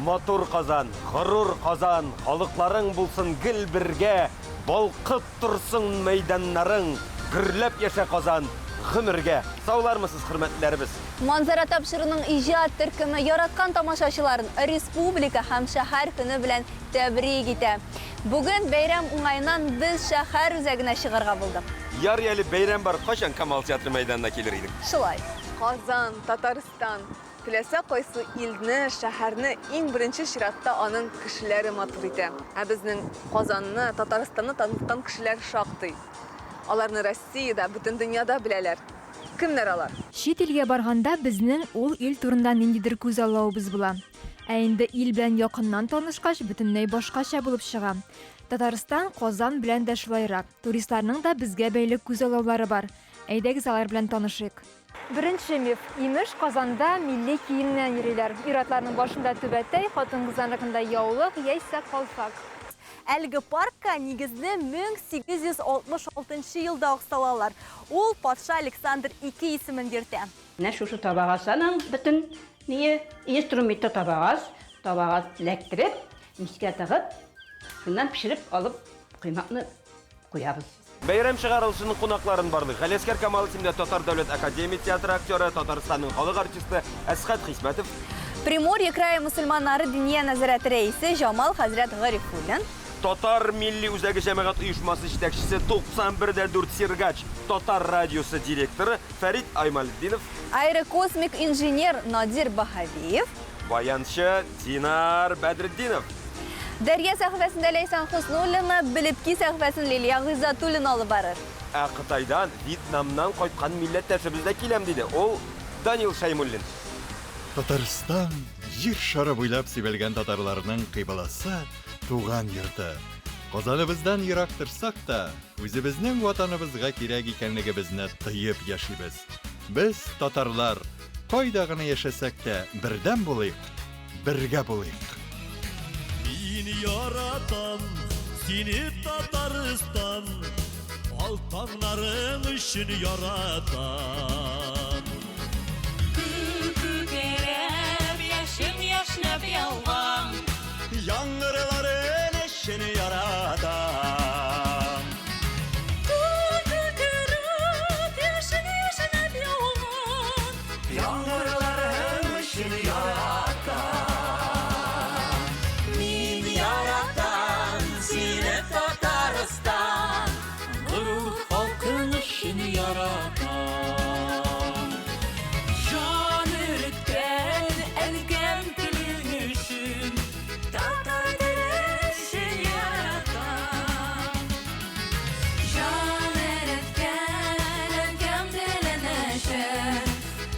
Матур Казан, горур Казан, халыкларың булсын гел бергә, балкып торсын мәйданнарың, гөрләп яшә Казан, гомергә! Саулармысыз, хөрмәтлеләребез! Манзара тапшыруның иҗат төркеме яраткан тамашачыларын Республика һәм шәһәр көне белән тәбрик итә. Бүген бәйрәм уңаеннан без шәһәр үзәгенә чыгарга булдык. Ярый әле бәйрәм бар, кайчан Камал театры мәйданына килер идең? Шулай. Казан, Татарстан, Теләсә кайсы илне, шәһәрне иң беренче чиратта аның кешеләре матур итә. Ә безнең Казанны, Татарстанны таныткан кешеләр шактый. Аларны Россиядә, бөтен дөньяда беләләр. Кемнәр алар? Чит илгә барганда безнең ул ил турында ниндидер күзаллавыбыз була. Ә инде ил белән якыннан танышкач, бөтенләй башкача булып чыга. Татарстан, Казан белән дә шулайрак. Туристларның да безгә бәйле күзаллаулары бар. Әйдәгез алар белән танышыйк. Беренче миф. Имеш, Казанда милли киемнән йөриләр. Ир-атларның башында түбәтәй, хатын-кызларныкында яулык яисә калфак. Әлеге паркка нигезне 1866 нчы елда ук салалар. Ул патша Александр I исемен йөртә. Менә шушы табага салың бөтен ние, инструментны табага, табага эләктереп, мичкә тыгып, шуннан пешереп алып коймакны куябыз. Бәйрәм чыгарылышының кунакларын барлыйк. Галиәсгар Камал исемендә Татар дәүләт академия театры актеры, Татарстанның халык артисты Әсхәт Хисмәтов. Приморье крае мөселманнары Диния нәзарәте рәисе Җамал хәзрәт Гарифуллин. Татар милли үзәге җәмәгать оешмасы җитәкчесе, 91 дә 4 Сергач татар радиосы директоры Фәрит Аймалетдинов. Аэрокосмик инженер Надир Баһавиев. Баянчы Динар Бәдретдинов. Дәрья сәхифәсендә Ләйсән Хөснуллина, Белеп ки сәхифәсен Лилия Гыйззәтуллина алып барыр. Ә Кытайдан, Вьетнамнан кайткан милләттәшебез дә киләм диде. Ул, Данил Шәймуллин. Татарстан, Җир шары буйлап сибелгән татарларның кыйбласы, туган йорты. Казаныбыздан ерак торсак та, үзебезнең Ватаныбызга кирәк икәнлегебезне тоеп яшибез. Без, татарлар, кайда гына яшәсәк тә, бердәм булыйк, бергә булыйк! Мин яратам сине, Татарстан, Ал таңнарың өчен яратам. Күк күкрәп, яшен яшьнәп яуган. Яңгырларың өчен яратам. Күк күкрәп, яшен яшьнәп яуган. Яңгырларың өчен яратам. Мин яратам сине, Татарстан. Горур халкың өчен яратам. Җан өреткән әнкәм телең өчен. Татар теле өчен яратам. Җан эреткән әнкәм телен өчен.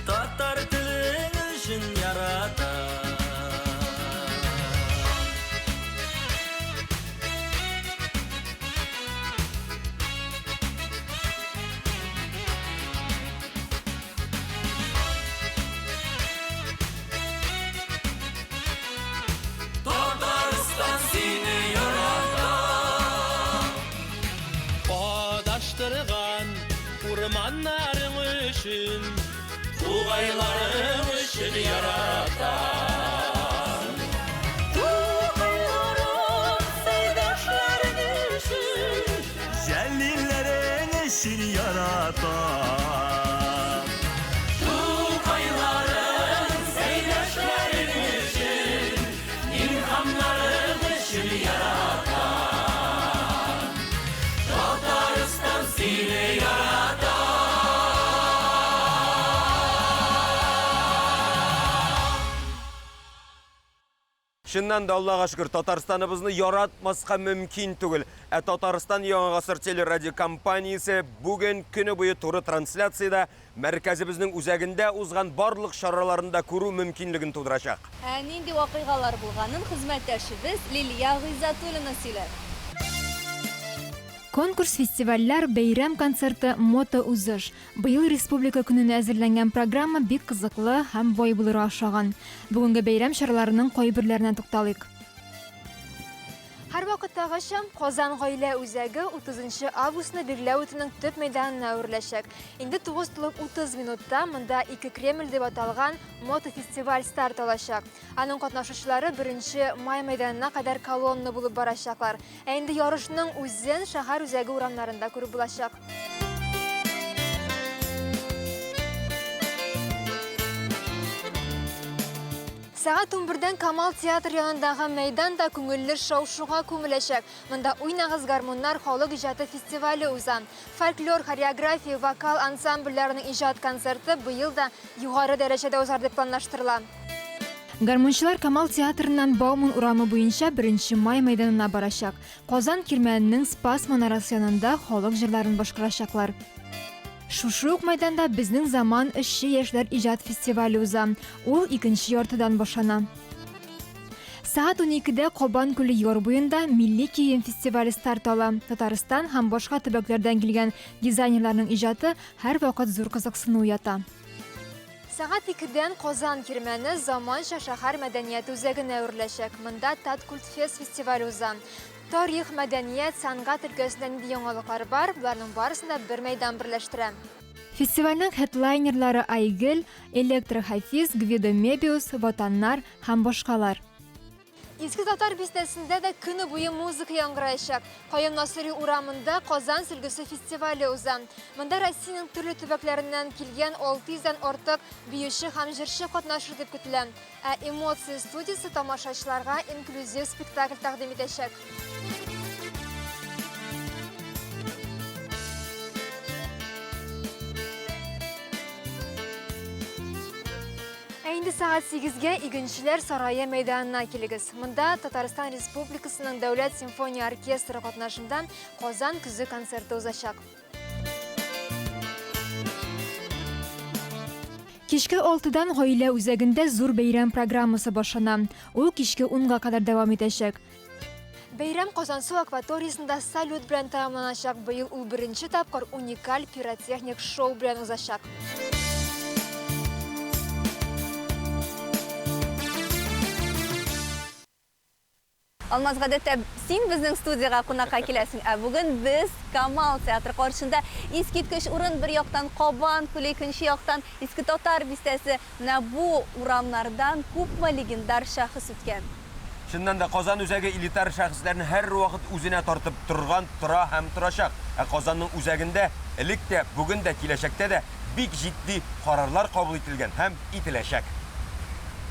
Татар телең өчен яратам. Татарстан сине яратам. Адаштырган урманнарың өчен, тугайларың өчен яратам. Тугайларың, сәйдәшләрең өчен. Җәлилләрең өчен яратам. Тукайларың, сәйдәшләрең өчен, илһамнарың өчен яратам. Татарстан сине ярата. Чыннан да, Аллага шөкер, Татарстаныбызны яратмаска мөмкин түгел. Ә Татарстан Яңа гасыр телерадиокомпаниясе бүген көне буе туры трансляциядә мәркәзебезнең үзәгендә узган барлык чараларын да күрү мөмкинлеген тудырачак. Ә нинди вакыйгалар булганын хезмәттәшебез Лилия Гыйззәтуллина сөйләр. Конкурс-фестивальләр, бәйрәм концерты, мотоузыш. Быел Республика көненә әзерләнгән программа бик кызыклы һәм бай булырга охшаган. Бүгенге бәйрәм чараларының кайберләренә тукталыйк. Һәрвакыттагыча, Казан гаилә үзәге 30 нчы августны билгеләү үтүнең төп мәйданына әвереләчәк. Инде 9 тулып 30 минутта монда Ике Кремль дип аталган мотофестиваль старт алачак. Аның катнашучылары беренче май мәйданына кадәр колонна булып барачаклар. Ә инде ярышның үзен шәһәр үзәге урамнарында күреп булачак. Сәгать унбердән Камал театр янындагы мәйдан да күңелле шау-шуга күмеләчәк. Монда Уйнагыз гармуннар халык иҗаты фестивале уза. Фольклор, хореография, вокал ансамбльләренең иҗат концерты быел да югары дәрәҗәдә узар дип планлаштырыла. Гармунчылар Камал театрыннан Бауман урамы буенча Беренче май мәйданына барачак. Казан Кирмәненең Спас манарасы янында халык җырларын башкарачаклар. Шушы ук мәйданда Безнең заман эшче яшьләр иҗат фестивале уза. Ул икенче яртыдан башлана. Сәгать уникедә Кабан күле яр буенда милли кием фестивале старт ала. Татарстан һәм башка төбәкләрдән килгән дизайнерларның иҗаты һәрвакыт зур кызыксыну уята. Сәгать икедән Казан Кирмәне заманча шәһәр мәдәнияте үзәгенә әвереләчәк. Монда Таткультфест фестивале уза. Тарих, мәдәният, сәнгать өлкәсендә нинди яңалыклар бар, боларның барысын да бер мәйдан берләштерә. Фестивальнең хедлайнерлары Айгөл, Электро Хафиз, Гвидо Мебиус, Ватаннар һәм башкалар. Иске Татар бистәсендә дә көне буе музыка яңгыраячак. Каюм Насыйри урамында Казан сөлгесе фестивале уза. Монда Россиянең төрле төбәкләреннән килгән 600 дән артык биюче һәм җырчы катнашыр дип көтелә. Ә Эмоции студиясе тамашачыларга инклюзив спектакль тәкъдим итәчәк. Ә инде сәгать сигезгә Игенчеләр сарае мәйданына килегез. Монда Татарстан Республикасының Дәүләт симфония оркестры катнашында Казан көзе концерты узачак. Кичке алтыдан гаилә үзәгендә зур бәйрәм программасы башлана. Ул кичке унга кадәр дәвам итәчәк. Бәйрәм Казансу акваториясендә салют белән тәмамланачак. Быел ул беренче тапкыр уникаль пиротехник шоу белән узачак. Алмаз, гадәттә син безнең студиягә кунакка киләсең, ә бүген без Камал театры каршында. Искиткеч урын, бер яктан Кабан күле, икенче яктан Иске Татар бистәсе. Менә бу урамнардан күпме легендар шәхес үткән. Чыннан да, Казан үзәге элитар шәхесләрне һәрвакыт үзенә тартып торган, тора һәм торачак. Ә Казанның үзәгендә элек тә, бүген дә, киләчәктә дә бик җитди карарлар кабул ителгән һәм ителәчәк.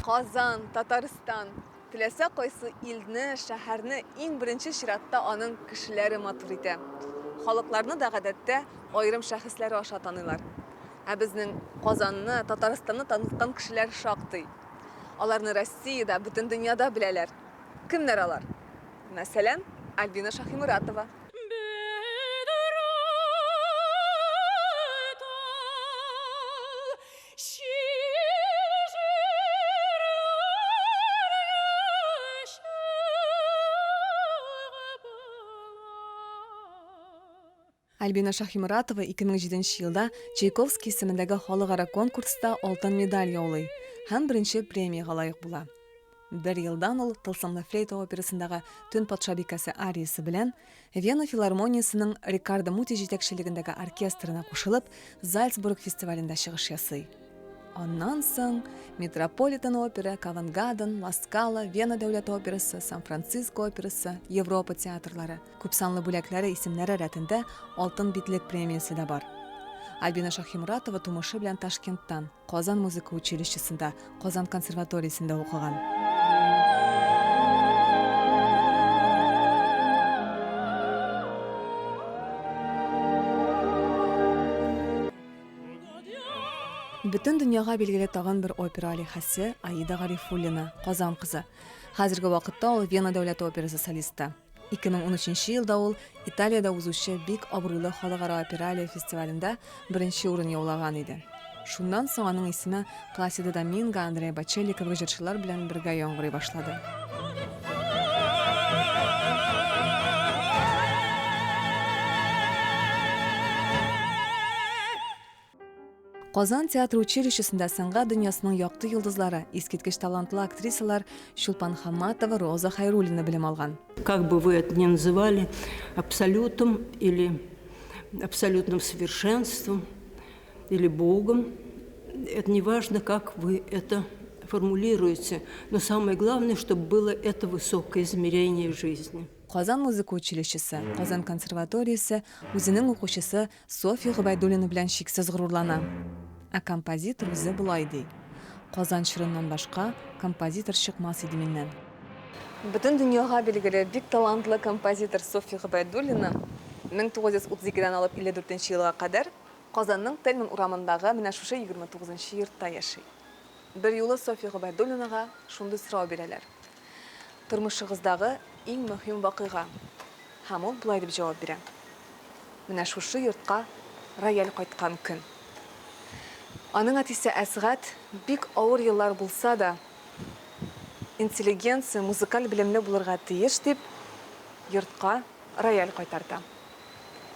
Казан, Татарстан. Теләсә кайсы илне, шәһәрне иң беренче чиратта аның кешеләре матур итә. Халыкларны да гадәттә аерым шәхесләре аша таныйлар. Ә безнең Казанны, Татарстанны таныткан кешеләр шактый. Аларны Россиядә, бөтен дөньяда беләләр. Кемнәр алар? Мәсәлән, Альбина Шаһиморатова. Альбина Шаһиморатова 2007 нче елда Чайковский исемендәге халыкара конкурста алтын медаль яулый һәм беренче премиягә лаек була. Бер елдан ул Тылсымлы флейта операсындагы Төн патшабикәсе ариясе белән Вена филармониясенең Риккардо Мути җитәкчелегендәге оркестрына кушылып, Зальцбург фестивалендә чыгыш ясый. Аннан соң Метрополитен опера, Ковент-Гарден, Ла Скала, Вена дәүләт операсы, Сан-Франциско операсы, Европа театрлары. Күпсанлы бүләкләре, исемнәре рәтендә Алтын битлек премиясе дә бар. Альбина Шаһиморатова тумышы белән Ташкенттан, Казан музыка училищесында, Казан консерваториясендә укыган. Бөтен дөньяга билгеле тагын бер опера алиһәсе Аида Гарифуллина, Казан кызы. Хәзерге вакытта ул Вена дәүләт операсы солисты. 2013 елда ул Италиядә узучы бик абруйлы халыкара опералия фестивалендә беренче урын яулаган иде. Шуннан соң аның исеме Пласидо Доминго, Андреа Бочелли кебек җырчылар белән бергә яңгырый башлады. Казан театр училищесында сәнгать дөньясының якты йолдызлары, искиткеч талантлы актрисалар Чулпан Хаматова, Роза Хәйруллина белем алган. Как бы вы это ни называли, абсолютом или абсолютным совершенством, или Богом, это не важно, как вы это формулируете, но самое главное, чтобы было это высокое измерение жизни. Казан музыка училищесы, Казан консерваториясе үзенең укучысы Софья Гобәйдуллина белән чиксез горурлана. Ә композитор үзе болай ди, Казан чорыннан башка композитор чыкмас иде миннән. Бөтен дөньяга билгеле бик талантлы композитор Софья Гобәйдуллина 1932 дән алып 54 нче елга кадәр Казанның Тельман урамындагы менә шушы 29 нчы йортта яши. Берьюлы Софья Гобәйдуллинага шундый сорау бирәләр, Тормышыгыздагы иң мөһим вакыйга? Һәм ул болай дип җавап бирә, Менә шушы йортка рояль кайткан көн. Аның әтисе Әсгать, бик авыр еллар булса да, интеллигенция музыкаль белемле булырга тиеш дип, йортка рояль кайтарта.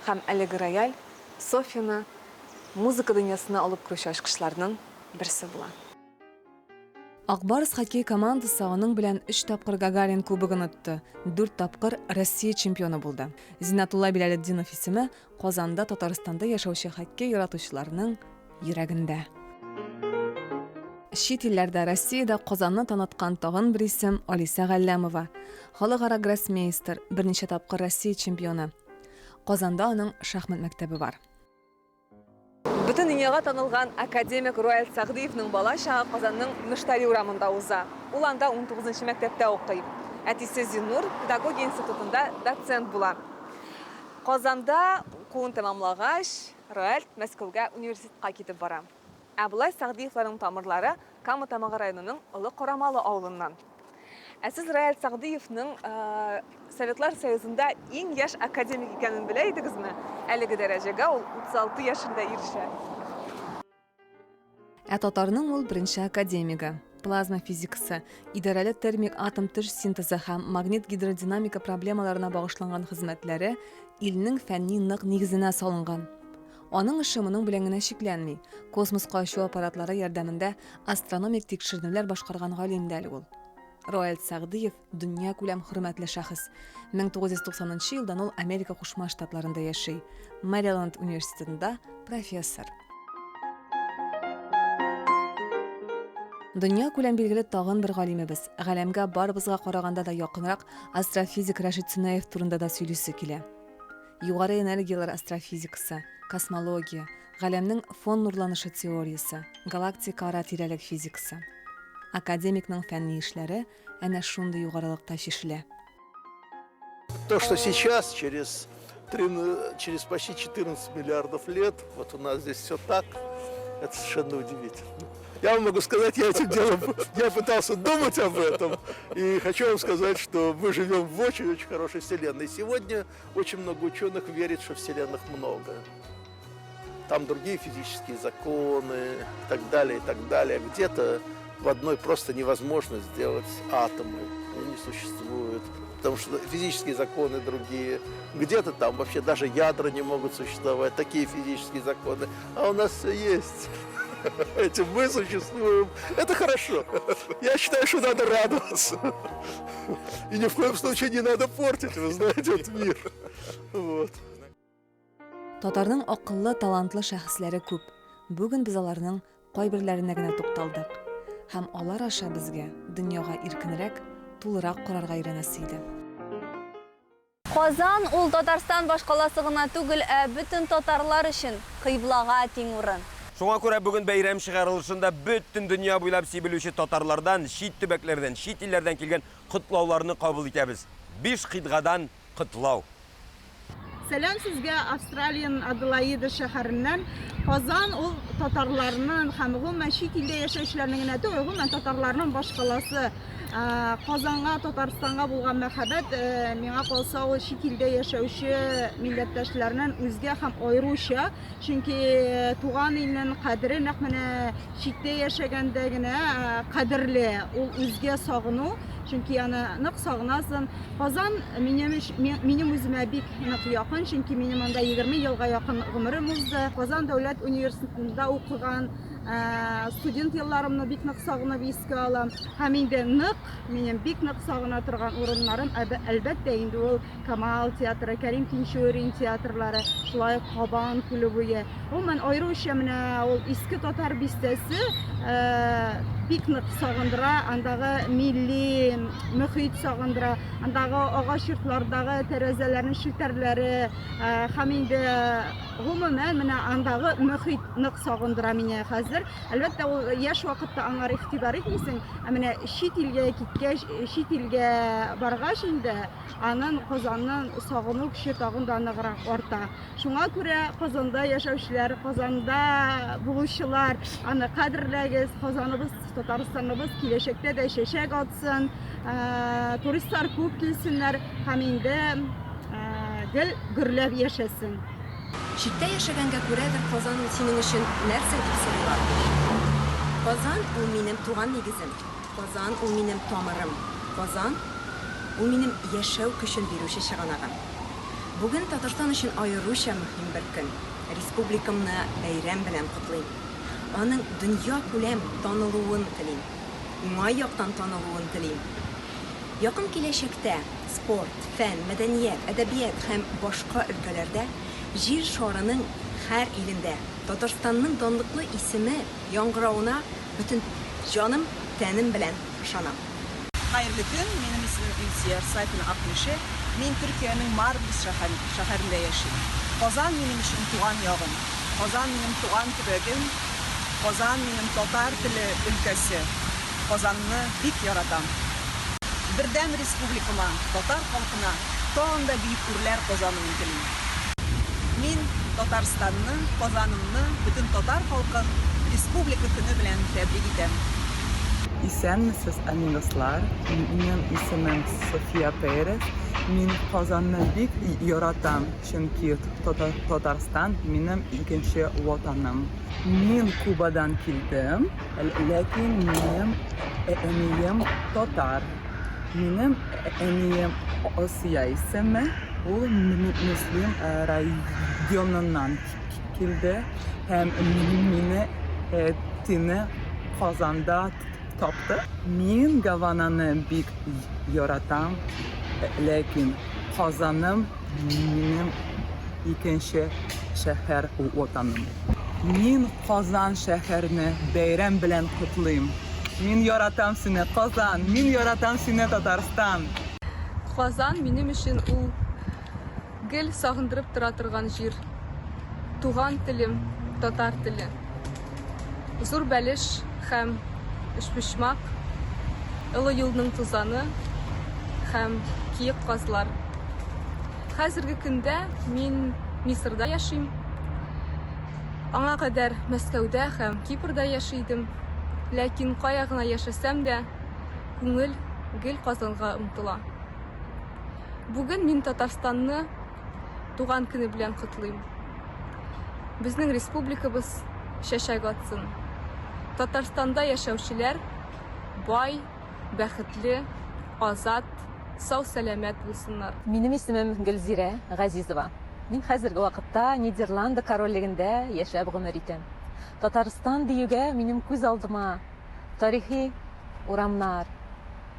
Һәм әлеге рояль Софьяны музыка дөньясына алып керүче ачкычларның берсе була. Ак Барс хоккей командасы аның белән өч тапкыр Гагарин кубогын отты, дүрт тапкыр Россия чемпионы булды. Зиннәтулла Билалетдинов исеме Казанда, Татарстанда яшәүче хоккей яратучыларның йөрәгендә. Чит илләрдә, Россиядә Казанны таныткан тагын бер исем, Алисә Галләмова. Халыкара гроссмейстер, берничә тапкыр Россия чемпионы. Казанда аның шахмат мәктәбе бар. Бөтен дөньяга танылган академик Роальд Сәгъдиевның бала чагы Казанның Мөштәри урамында уза. Ул анда унтугызынчы мәктәптә укый. Әтисе Зиннур педагогия институтында доцент була. Казанда укуын тәмамлагач, Роальд Мәскәүгә университетка китеп бара. Ә болай Сәгъдиевларның тамырлары Кама Тамагы районының Олы Карамалы авылыннан. Ә сез Рояль Сәгъдиевның Советлар Союзында иң яшь академик икәнен белә идегезме? Әлеге дәрәҗәгә ул 36 яшендә ирешә. Ә татарның ул беренче академигы. Плазма физикасы, идарәле термик атом-төш синтезы һәм магнит-гидродинамика проблемаларына багышланган хезмәтләре илнең фәнни нык нигезенә салынган. Аның эше моның белән генә чикләнми. Космоска очу аппаратлары ярдәмендә астрономик тикшеренүләр башкарган галим дә әле ул. Роальд Сәгъдиев, дөньякүләм хөрмәтле шәхес. 1990 нчы елдан ул Америка Кушма Штатларында яши, Мэриленд университетында профессор. Дөньякүләм билгеле тагын бер галимебез, галәмгә барыбызга караганда да якынрак астрофизик Рәшит Сөнәев турында да сөйлисе килә. Югары энергияләр астрофизикасы, космология, галәмнең фон нурланышы теориясе, галактикаара тирәлек физикасы. Академикның фәнни эшләре әнә шундый югарылыкта чишелә. То, что сейчас, через, через почти 14 миллиардов лет, вот у нас здесь все так, это совершенно удивительно. Я вам могу сказать, я этим делом, я пытался думать об этом, и хочу вам сказать, что мы живем в очень-очень хорошей вселенной. Сегодня очень много ученых верит, что вселенных много. Там другие физические законы и так далее, и так далее. Где-то в одной просто невозможно сделать атомы, они не существуют, потому что физические законы другие. Где-то там вообще даже ядра не могут существовать, такие физические законы. А у нас все есть. Этим мы существуем. Это хорошо. Я считаю, что надо радоваться. И ни в коем случае не надо портить, вы знаете, этот мир. Вот. Татарның акыллы, талантлы шәхесләре күп. Бүген без аларның кайберләренә генә тукталдык. Һәм алар аша безгә дөньяга иркенрәк, тулырак карарга өйрәнәсе иде. Казан ул Татарстан башкаласы гына түгел, ә бөтен татарлар өчен кыйблага тиң урын. Шуңа күрә бүген бәйрәм чыгарылышында бөтен дөнья буйлап сибелүче татарлардан, чит төбәкләрдән, чит илләрдән килгән котлауларны кабул итәбез. Биш кыйтгадан котлау. Сәлам сезгә Австралиянең Аделаида шәһәреннән. Казан ул татарларның һәм гомумән чит илдә яшәүчеләрнең генә түгел, гомумән татарларның башкаласы. Казанга, Татарстанга булган мәхәббәт миңа калса ул чит илдә яшәүче милләттәшләрнең үзгә һәм аеруча, чөнки туган илнең кадере нәкъ менә читтә яшәгәндә генә кадерле. Ул үзгә сагыну. Чөнки аны нык сагынасың. Казан минем минем үземә бик нык якын, чөнки минем анда 20 елга якын гомерем узды. Казан дәүләт университетында укыган студент елларымны бик нык сагынып искә алам. Һәм инде нык, минем бик нык сагына торган урыннарым, әлбәттә инде ул Камал театры, Кәрим Тинчурин театрлары, шулай ук Кабан күле буе. Гомумән, аеруча менә ул Иске Татар бистәсе бик нык сагындыра, андагы милли мөхит сагындыра, андагы агач йортлардагы тәрәзәләрнең челтәрләре һәм инде гомумән менә андагы мөхит нык сагындыра мине хәзер. Әлбәттә, ул яшь вакытта аңар игътибар итмисең, ә менә чит илгә киткәч, чит илгә баргач инде, анын Казанны сагыну көче тагын да ныграк арта. Шуңа күрә Казанда яшәүчеләр, Казанда булучылар, аны кадерләгез, Казаныбыз, Татарстаныбыз киләчәктә дә чәчәк атсын, туристлар күп килсеннәр һәм инде гел гөрләп яшәсен. Читтә яшәгәнгә күрәдер, Казан ул синең өчен нәрсә, дип сорыйлар. Казан, ул минем туган нигезем. Казан, ул минем тамырым. Казан, ул минем яшәү көчен бирүче чыганагым. Бүген Татарстан өчен аеруча мөһим бер көн. Республикамны бәйрәм белән котлыйм. Аның дөньякүләм танылуын телим. Уңай яктан танылуын телим. Якын киләчәктә спорт, фән, мәдәният, әдәбият һәм башка өлкәләрдә Җир шарының һәр илендә Татарстанның данлыклы исеме яңгыравына бөтен җаным, тәнем белән ышанам. Хәерле көн, минем исемем Илсөяр Сафина Акмеше. Мин Төркиянең Мармарис шәһәрендә яшим. Казан минем өчен туган ягым. Казан минем туган төбәгем. Казан минем татар теле өлкәсе. Казанны бик яратам. Бердәм республикама, татар халкына тагын да бөек үрләр казануын телим. Мин Татарстанны, Казанымны, бөтен татар халкын Республика көне белән тәбрик итәм. Исәнмесез, амигослар! Минем исемем София Перес. Мин Казанны бик яратам, чөнки Татарстан минем икенче ватаным. Мин Кубадан килдем, ләкин минем әнием татар. Минем әнием Асия исеме, ул Мөслим районыннан килде һәм мине әтине Казанда тапты. Мин Гавананы бик яратам, ләкин Казаным Минем икенче шәһәр ул Ватаным. Мин Казан шәһәрне бәйрәм белән котлыйм. Мин яратам сине, Казан! Мин яратам сине, Татарстан! Казан минем өчен ул гел сагындырып тора торган җир. Туган телем, татар теле. Зур бәлеш һәм өчпочмак, олы юлның тузаны һәм киек казлар. Хәзерге көндә мин Мисырда яшим. Аңа кадәр Мәскәүдә һәм Кипрда яши идем. Ләкин кая гына яшәсәм дә, күңел гел Казанга омтыла. Бүген мин Татарстанны туган көне белән котлыйм. Безнең республикабыз чәчәк атсын. Татарстанда яшәүчеләр бай, бәхетле, азат, сау-сәламәт булсыннар. Минем исемем Гөлзирә Газизова. Мин хәзерге вакытта Нидерланды корольлегендә яшәп гомер итәм. Татарстан диюгә минем күз алдыма тарихи урамнар,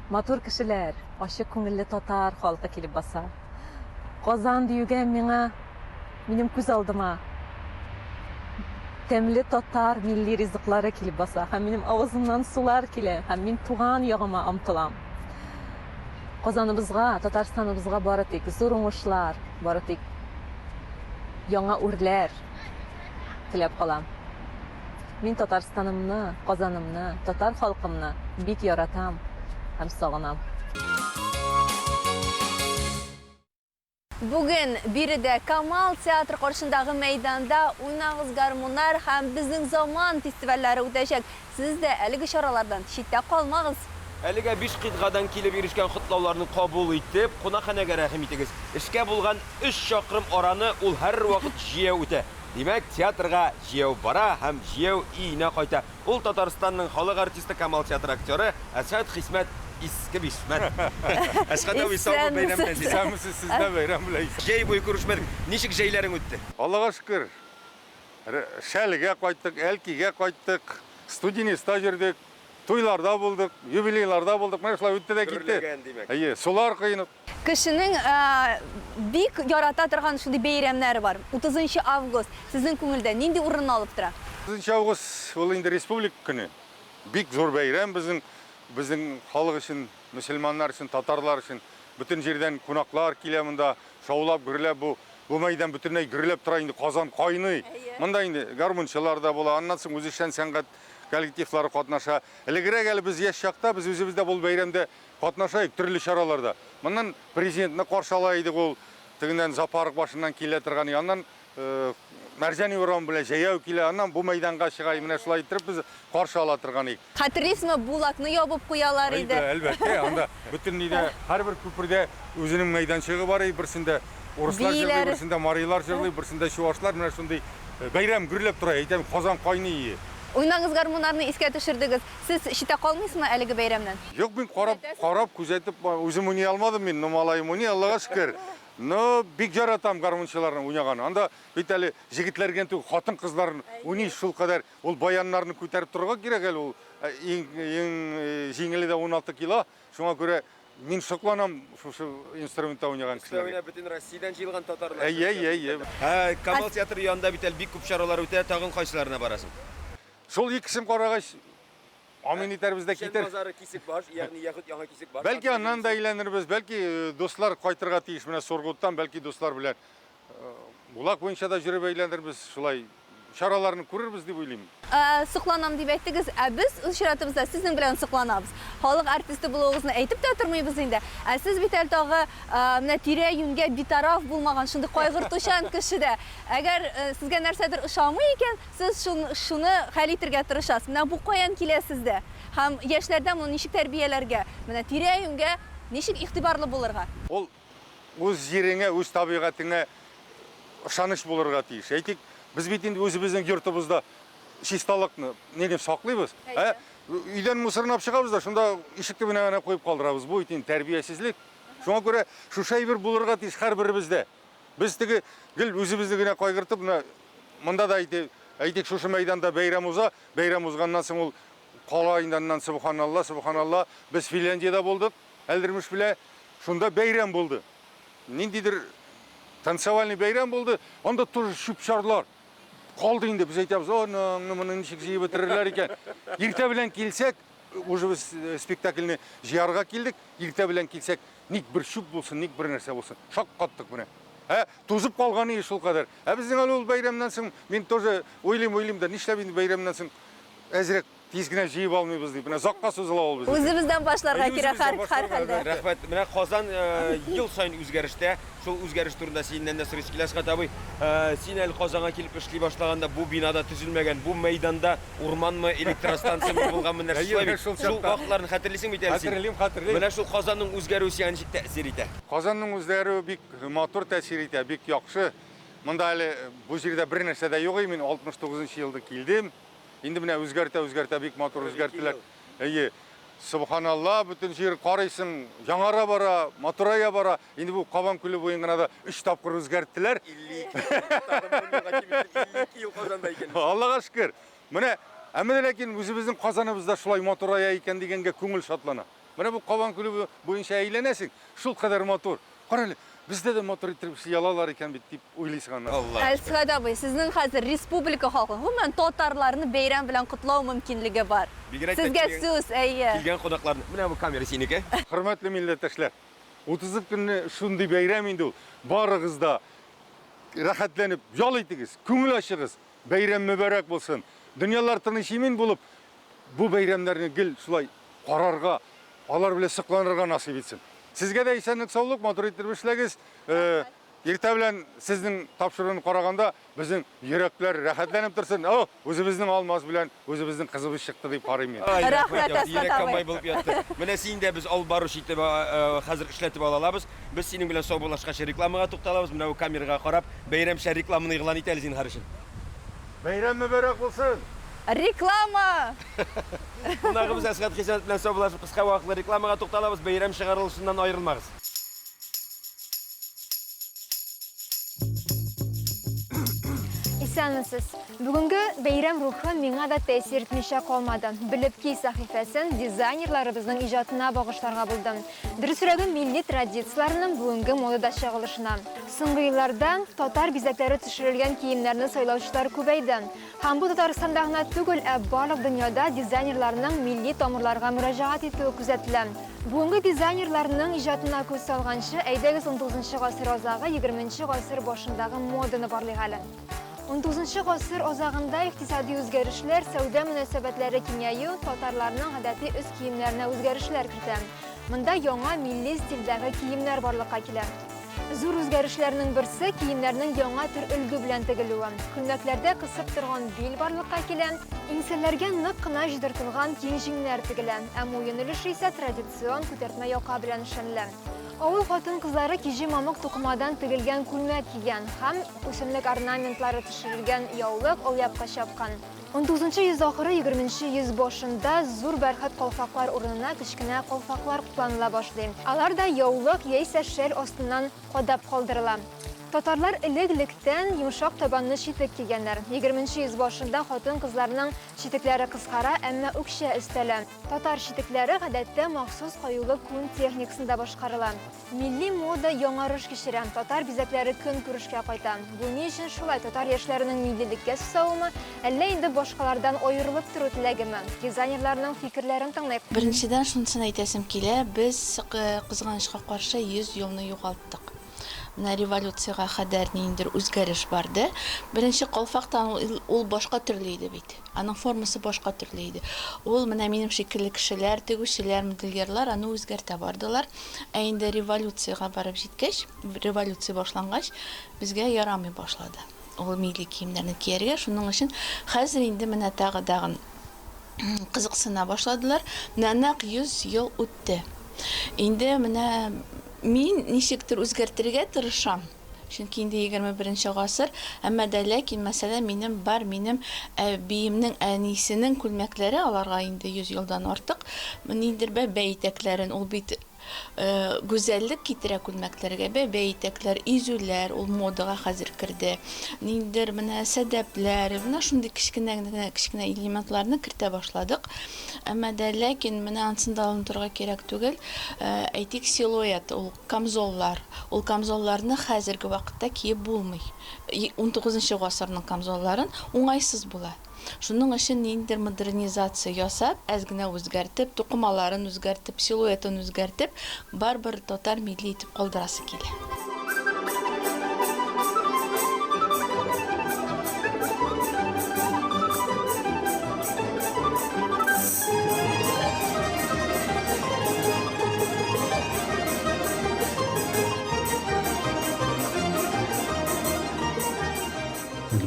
матур кешеләр, ачык күңелле татар халкы килеп баса. Казан диюгә миңа Минем күз алдыма тәмле татар милли ризыклары килеп баса һәм минем авызымнан сулар килә һәм мин туган ягыма омтылам. Казаныбызга, Татарстаныбызга бары тик зур уңышлар, бары тик яңа үрләр теләп калам. Мин Татарстанымны, Казанымны, татар халкымны бик яратам һәм сагынам. Бүген биредә Камал театры каршындагы мәйданда Уйнагыз, гармуннар һәм Безнең заман фестивальләре үтәчәк. Сез дә әлеге чаралардан читтә калмагыз! Әлегә биш кыйтгадан килеп ирешкән котлауларны кабул итеп, кунакханәгә рәхим итегез. Эшкә булган өч чакрым араны ул һәрвакыт җәяү үтә. Димәк, театрга җәяү бара һәм җәяү өенә кайта. Ул Татарстанның халык артисты, Камал театры актеры Әсгать Хисмәт. Иске Бишмәт. Әсхәт абый, саумы, бәйрәм белән сине. Исәнмесез, сез дә бәйрәм белән. Җәй буе күрешмәдек. Ничек җәйләрең үтте? Аллага шөкер, Шәлегә кайттык, Әлкигә кайттык, Студениста йөрдек, туйларда булдык, юбилейларда булдык. Менә шулай үтте дә китте. Гөрләгән, димәк. Әйе, сулар коенып. Кешенең бик ярата торган шундый бәйрәмнәре бар. 30 август сезнең күңелдә нинди урын алып тора? 30 август ул инде Республика көне. Бик зур бәйрәм безнең, безнең халык өчен, мөселманнар өчен, татарлар өчен. Бөтен җирдән кунаклар килә монда, шаулап, гөрләп бу бу мәйдан бөтенләй гөрләп тора инде, Казан кайный. Монда инде гармунчылар да була, аннан соң үзешчән сәнгать коллективлары катнаша. Элегрәк әле без яшь чакта, без үзебез дә бу бәйрәмдә катнаша идек төрле чараларда. Моннан президентны каршы ала идек ул, тегеннән зоопарк башыннан килә торган, аннан Мәрҗани урамы белән җәяү килә, аннан бу мәйданга чыга, менә шулай иттереп без каршы ала торган идек. Хәтерлисезме, Булакны ябып куялар иде. Әлбәттә, анда бөтен нидә, һәрбер күпердә үзенең мәйданчыгы бар иде, берсендә урыслар җырлый, берсендә марилар җырлый, берсендә чуашлар, менә шундый бәйрәм гөрләп тора, әйтәм, Казан кайный ие. Уйнагыз гармуннарны искә төшердегез. Сез читтә калмыйсызмы әлеге бәйрәмнән? Юк, мин карап, карап, күзәтеп, үзем уйный алмадым мин, но малаем уйный, Аллага шөкер. Но бик яратам гармунчыларның уйнаганын. Анда бит әле җегетләр генә түгел, хатын-кызлар уйный шулкадәр. Ул баяннарны күтәреп торырга кирәк әле ул. Иң, иң җиңеле дә 16 кило. Шуңа күрә мин сокланам шушы инструментта уйнаган кешеләргә. Өстәвенә бөтен Россиядән җыелган татарлар. Әйе, әйе, әйе. Ә Камал театры янында бит әле бик күп чаралар үтә, тагын кайсыларына барасың? Шул икесен карагач, амин итәрбез дә Печән китер. базары Кисекбаш, ягъни яхүд Яңа Кисекбаш. Бәлки аннан да әйләнербез, бәлки дуслар кайтырга тиеш менә Сургуттан, бәлки дуслар белән Булак буенча да йөреп әйләнербез, шулай чараларны күрербез дип уйлыйм. Сокланам дип әйттегез, ә без үз чиратыбызда сезнең белән сокланабыз. Халык артисты булуыгызны әйтеп тә тормыйбыз инде. Ә сез бит әле тагы менә тирә-юньгә битараф булмаган, шундый кайгыртучан кеше дә. Әгәр сезгә нәрсәдер ошамый икән, Сез шуны хәл итергә тырышасыз. Менә бу каян килә сездә? Һәм яшьләрдә моны ничек тәрбияләргә? Менә тирә-юньгә ничек игътибарлы булырга? Ул үз җиреңә, үз табигатеңә ышаныч булырга тиеш. Әйтик, без бит инде үзебезнең йортыбызда чисталыкны нидер саклыйбыз. Ә өйдән мусорны алып чыгабыз да, шунда ишек төбенә генә куеп калдырабыз. Бу бит инде тәрбиясезлек. Шуңа күрә шушы әйбер булырга тиеш һәрберебездә. Без теге гел үзебезне генә кайгыртып, менә монда да әйтик, әйтик, шушы мәйданда бәйрәм уза, бәйрәм узганнан соң ул кала инде аннан сөбханалла, сөбханалла. Без Финляндиядә булдык, Әлдермеш белән, шунда бәйрәм булды. Ниндидер танцевальный бәйрәм булды, анда тоже чүп-чарлар калды инде. Без әйтәбез, о, моны ничек җыеп бетерерләр икән. Иртә белән килсәк, уже без спектакльне җыярга килдек, иртә белән килсәк, Ник бер чүп булсын, ник бер нәрсә булсын. Шаккаттык менә. Ә тузып калган ие шул кадәр. Ә безнең әле ул бәйрәмнән соң, мин тоже уйлыйм, уйлыйм да, нишләп инде бәйрәмнән соң әзрәк тиз генә җыеп алмыйбыз дип. Менә озакка сузыла ул безнең. Үзебездән башларга Әйе, кирәк үзебездән һәр башларга, һәрхәлдә. Рәхмәт. Менә Казан ел саен үзгәрештә. Шул үзгәреш турында синнән дә сорыйсы килә, Әсгать абый. Син әле Казанга килеп эшли башлаганда бу бинада төзелмәгән, бу мәйданда Урманмы, электростанцияме булганмы, нәрсә шулай бит. Шул Шул вакытларны хәтерлисең бит әле син. Хәтерлим, хәтерлим. Менә шул Казанның үзгәрүе сиңа ничек тәэсир итә? Казанның үзгәрүе бик матур тәэсир итә, бик яхшы. Монда әле бу җирдә бер нәрсә дә юк иде, мин 69 нчы елда килдем. Инде менә үзгәртә-үзгәртә бик матур үзгәрттеләр. Әйе. Сөбханалла, бөтен җир карыйсың, яңара бара, матурая бара. Инде бу Кабан күле буен гына да өч тапкыр үзгәрттеләр. 52 ел, тагын бер елга киметеп, 52 ел Казанда икән. Аллага шөкер. Менә, әмма ләкин үзебезнең Казаныбыз да шулай матурая икән дигәнгә күңел шатлана. Менә бу Кабан күле буенча әйләнәсең, шулкадәр матур. Кара әле, бездә дә матур иттереп эшли алалар икән бит, дип уйлыйсың аннан. Аллага шөкер. Әсгать абый, сезнең хәзер республика халкын, гомумән, татарларны бәйрәм белән котлау мөмкинлеге бар. Бигрәк тә Сезгә килгән, сүз, әйе. килгән кунакларны. Менә бу камера синеке. Хөрмәтле милләттәшләр, 30 көнне шундый бәйрәм инде ул. Барыгыз да рәхәтләнеп ял итегез, күңел ачыгыз. Бәйрәм мөбарәк булсын. Дөньялар тыныч имин булып, бу бәйрәмнәрне гел шулай карарга, алар белән сокланырга насыйп итсен. Сезгә дә исәнлек-саулык, матур иттереп эшләгез. Иртә белән сезнең тапшыруны караганда безнең йөрәкләр рәхәтләнеп торсын. О, үзебезнең Алмаз белән үзебезнең кызыбыз чыкты дип карыйм мин. Ай, рәхмәт, Рәхмәт, якты Әсгать йөрәк абый. комбай булып ятты. Менә син дә без алып баручы итеп хәзер эшләтеп ала алабыз. Без синең белән саубуллашкач рекламага тукталабыз. Менә бу камерага карап, бәйрәмчә рекламаны игълан ит әле зинһар өчен. Бәйрәм мөбарәк булсын! Реклама! Кунагыбыз Әсгать Хисәнов белән саубуллашып, кыска вакытлы рекламага тукталабыз. Бәйрәм чыгарылышыннан аерылмагыз. Исәнмесез. Бүгенге бәйрәм рухы миңа да тәэсир итмичә калмады. Белеп ки сәхифәсен дизайнерларыбызның иҗатына багышларга булдым. Дөресрәге, милли традицияләрнең бүгенге модада чагылышына. Соңгы елларда татар бизәкләре төшерелгән киемнәрне сайлаучылар күбәйде. Һәм бу Татарстанда гына түгел, ә барлык дөньяда дизайнерларның милли тамырларга мөрәҗәгать итүе күзәтелә. Бүгенге дизайнерларның иҗатына күз салганчы, әйдәгез унтугызынчы гасыр азагы, егерменче гасыр башындагы моданы барлыйк әле. Унтугызынчы гасыр азагында икътисади үзгәрешләр, сәүдә мөнәсәбәтләре киңәю татарларның гадәти өс киемнәренә үзгәрешләр кертә. Монда яңа милли стильдәге киемнәр барлыкка килә. Зур үзгәрешләрнең берсе, киемнәрнең яңа төр өлге белән тегелүе. Күлмәкләрдә кысып торган бил барлыкка килә, иңсәләргә нык кына җыдыртылган киң җиңнәр тегелә, ә муен өлеше исә традицион күтәртмә яка белән эшләнелә. Авыл хатын-кызлары киҗе-мамык тукымадан тегелгән күлмәк кигән һәм үсемлек орнаментлары төшерелгән яулык, алъяпкыч япкан. Унтугызынчы йөз ахыры, егерменче йөз башында зур бәрхет калфаклар урынына кечкенә калфаклар кулланыла башлый. Алар да яулык яисә шәл астыннан кадап калдырыла. Татарлар элек-электән йомшак табанлы читек кигәннәр. Егерменче йөз башында хатын-кызларның читекләре кыскара, әмма үкчә өстәлә. Татар читекләре гадәттә махсус каюлы күн техникасында башкарыла. Милли мода яңарыш кичерә, татар бизәкләре көнкүрешкә кайта. Бу ни өчен шулай, татар яшьләренең миллилеккә сусавымы, әллә инде башкалардан аерылып тору теләгеме? Дизайнерларның фикерләрен тыңлыйк. Беренчедән, шунысын әйтәсем килә, без, кызганычка каршы, 100 елны югалттык. Менә революциягә кадәр ниндидер үзгәреш барды. Беренче калфак та ул башка төрле иде бит. Аның формасы башка төрле иде. Ул менә минем шикелле кешеләр, тегүчеләр, модельерлар аны үзгәртә бардылар. Ә инде революциягә барып җиткәч, революция башлангач, безгә ярамый башлады ул милли киемнәрне кияргә. Шуның өчен хәзер инде менә тагы дагын кызыксына башладылар. Менә нәкъ 100 ел үтте. Инде менә мин ничектер үзгәртергә тырышам. Чөнки инде 21 гасыр, әмма дә ләкин, мәсәлән, минем бар минем әбиемнең әнисенең күлмәкләре, аларга инде 100 елдан артык, ниндидер бәбәй итәкләрен, ул бит Гүзәллек китерә күлмәкләргә, бәбәй итәкләр, изүләр, ул модага хәзер керде. Ниндидер менә сәдәпләр, менә шундый кечкенә генә кечкенә элементларны кертә башладык. Әмма дә ләкин менә анысын да онытырга кирәк түгел. Әйтик, силуэт, ул камзоллар. Ул камзолларны хәзерге вакытта киеп булмый. Унтугызынчы гасырның камзолларын уңайсыз була. Шуның өчен ниндидер модернизация ясап, әз генә үзгәртеп, тукымаларын үзгәртеп, силуэтын үзгәртеп, барыбер татар милли итеп калдырасы килә.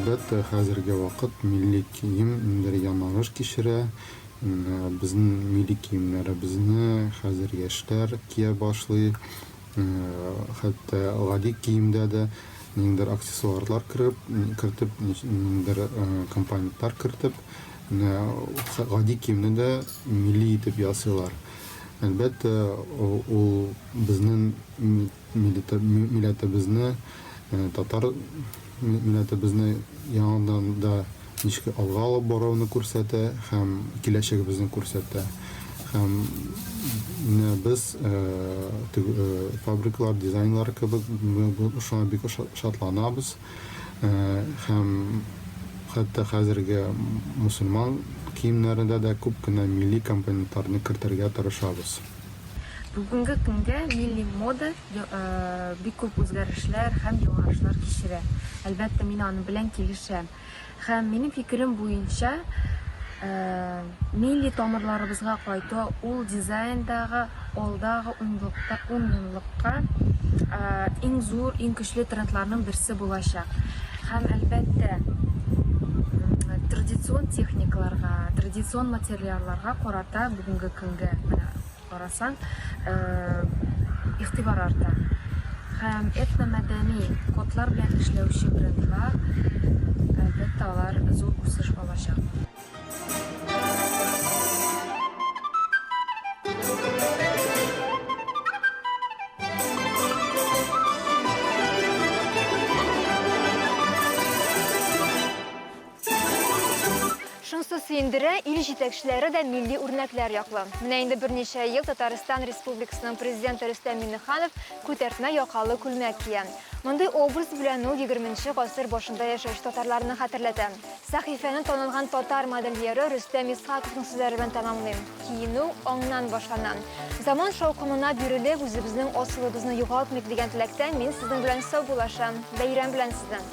Әлбәттә, хәзерге вакыт милли кием ниндидер яңарыш кичерә. Безнең милли киемнәребезне хәзер яшьләр кия башлый. Хәтта гади киемдә дә ниндидер аксессуарлар кереп, кертеп, ниндидер компонентлар кертеп, менә гади киемне дә милли итеп ясыйлар. Әлбәттә, ул безнең милләтебезне, татар милләтебезне яңадан да ничек алга алып баруны күрсәтә һәм киләчәгебезне күрсәтә. Һәм менә без фабрикалар, дизайнерлар кебек шуңа бик шатланабыз. Һәм хәтта хәзерге мөселман киемнәрендә дә күп кенә милли компонентларны кертергә тырышабыз. Бүгенге көндә милли мода бик күп үзгәрешләр һәм яңарышлар кичерә. Әлбәттә, мин аның белән килешәм. Һәм минем фикерем буенча, милли тамырларыбызга кайту ул дизайндагы алдагы унлыкта, унъеллыкка иң зур, иң көчле трендларның берсе булачак. Һәм, әлбәттә, традицион техникаларга, традицион материалларга карата бүгенге көнгә менә карасаң, игътибар арта. Һәм этномәдәни кодлар белән эшләүче брендлар, әлбәттә, алар зур үсеш алачак. Сөендерә, ил җитәкчеләре дә милли үрнәкләр яклы. Менә инде берничә ел Татарстан Республикасының Президенты Рөстәм Миңнеханов күтәртмә якалы күлмәк кия. Мондый образ белән ул егерменче гасыр башында яшәүче татарларны хәтерләтә. Сәхифәне танылган татар модельеры Рөстәм Исхаковның сүзләре белән тәмамлыйм. Киенү аңнан башлана. Заман шаукымына бирелеп, үзебезнең асылыбызны югалтмыйк дигән теләктә мин сезнең белән саубуллашам. Бәйрәм белән сезне!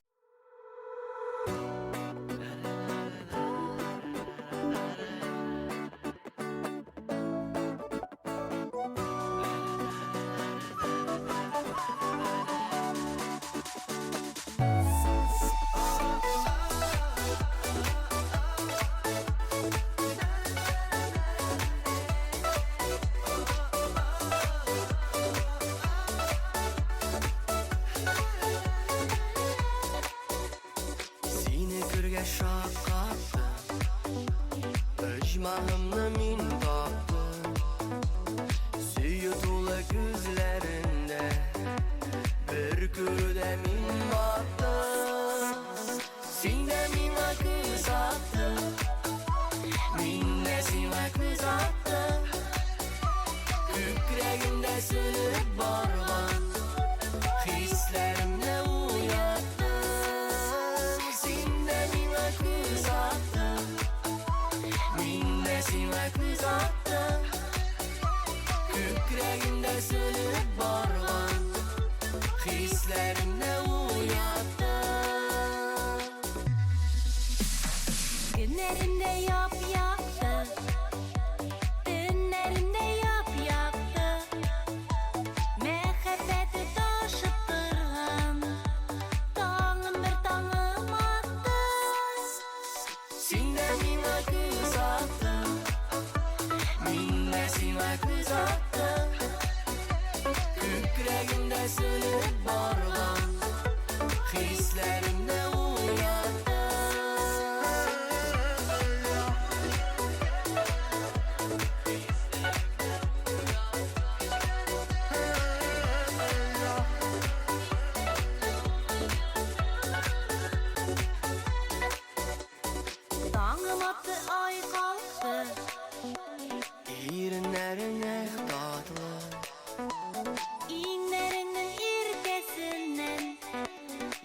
Сине күргәч шаккаттым, Оҗмахымны мин таптым. Сөю тулы күзләрендә, Бер күрүдә мин баттым. Син дә миңа күз аттың, Мин дә сиңа күз аттым. Күкрәгемдә сүнеп барган Хисләремне уяттың. Син дә миңа күз аттың, Мин дә сиңа күз аттым. Күкрәгемдә сүнеп барган Хисләремне уяттың. Көннәремдә яп-якты, төннәремдә яп-якты, Мәхәббәте ташып торган, таңым бер таңым атты. Син дә миңа күз аттың, мин дә сиңа күз аттым. Күкрәгемдә сүнеп барган хисләремне уяттың. Таңым атты, ай калкты. Иреннәрең эх татлы, Иңнәреңнең иркәсеннән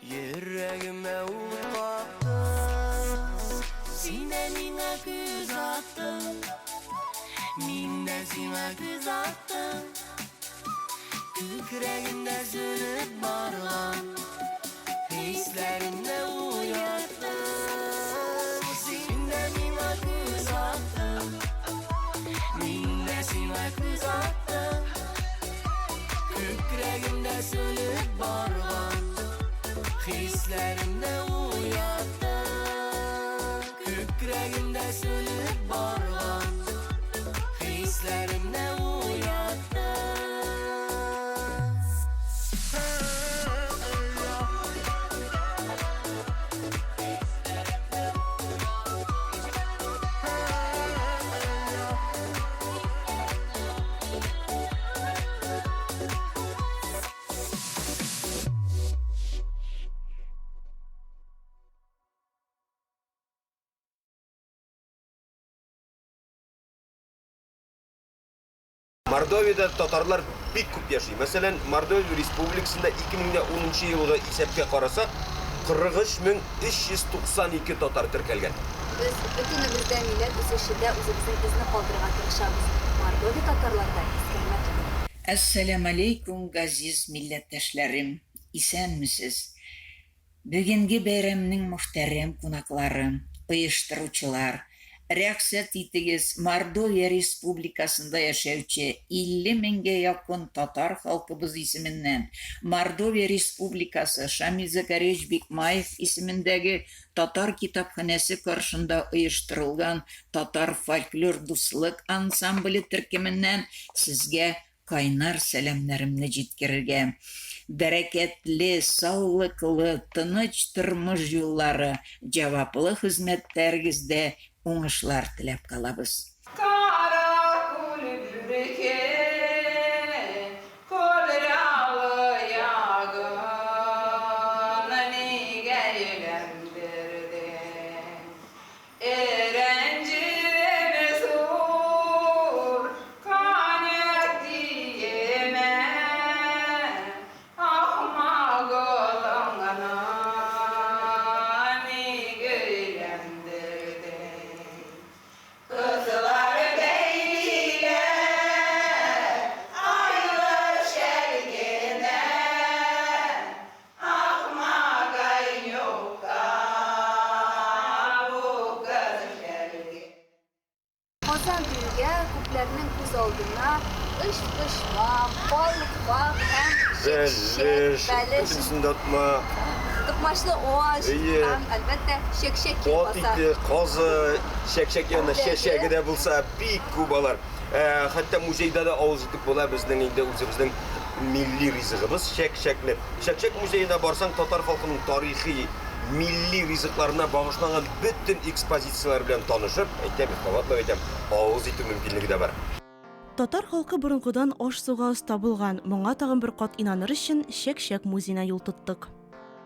йөрәгемә ут каптың. Син дә миңа күз аттың, мин дә сиңа күз аттым. Күкрәгемдә сүнеп барган хисләремне уяттың. Син дә миңа күз аттың, мин дә сиңа күз аттым. Күкрәгемдә сүнеп барган хисләремне уяттың. Күкрәгемдә сүнеп барган хисләремне уяттың. Мордовиядә татарлар бик күп яши. Мәсәлән, Мордовия Республикасында 2010 елгы исәпкә карасак, 43392 татар теркәлгән. Без бөтенебез дә милләт үсешендә үзебезнең эзне калдырырга тырышабыз. Мордовия татарлары да искәрмә түгел. Әссәламалейкум, газиз милләттәшләрем, исәнмесез! Бүгенге бәйрәмнең мөхтәрәм кунаклары, оештыручылар, рәхсәт итегез, Мордовия Республикасында яшәүче 50 меңгә якын татар халкыбыз исеменнән Мордовия Республикасы Шамил Закаревич Бикмаев исемендәге татар китапханәсе каршында оештырылган татар фольклор Дуслык ансамбле төркеменнән сезгә кайнар сәламнәремне җиткерергә. Бәрәкәтле, саулыклы, тыныч тормыш юллары, җаваплы хезмәтләрегездә уңышлар теләп калабыз. Каракүл бүрке, Кудрявы ягын нигә әйләндердең? Өрәнҗе Шалгам, калфак һәм чәкчәк, Бәлеш, бәлеш, бөтенесен дә отма. токмачлы аш Әйе. һәм, әлбәттә, чәкчәк Ат килбаса. ите, казы, чәкчәк янына Бәрәңге. чәчәге дә булса, бик күп алар. Э, Хәтта музейда да авыз итеп була безнең инде үзебезнең милли ризыгыбыз чәкчәкне. Чәкчәк музеена барсаң, татар халкының тарихи милли ризыкларына багышланган бөтен экспозицияләр белән танышып, әйтәм, кабатлап әйтәм, авыз итү мөмкинлеге дә бар. Татар халкы борынгыдан аш-суга оста булган. Моңа тагын бер кат инаныр өчен Чәк-чәк музеена юл тоттык.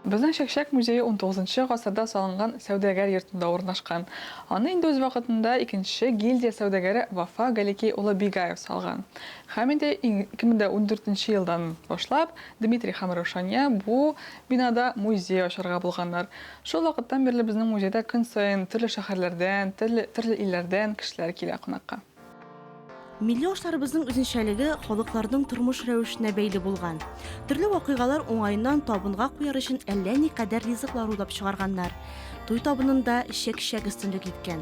Безнең Чәкчәк музее 19 гасырда салынган сәүдәгәр йортында урнашкан. Аны инде үз вакытында икенче гильдия сәүдәгәре Вафа Галикей улы Бигаев салган. Һәм инде 2014 елдан башлап Дмитрий һәм Раушания бу бинада музей ачарга булганнар. Шул вакыттан бирле безнең музейда көн саен төрле шәһәрләрдән, төрле төрле илләрдән кешеләр килә кунакка. Милли ашларыбызның үзенчәлеге халыкларның тормыш рәвешенә бәйле булган. Төрле вакыйгалар уңаеннан табынга куяр өчен әллә никадәр ризыклар уйлап чыгарганнар. Туй табынында чәк-чәк өстенлек иткән.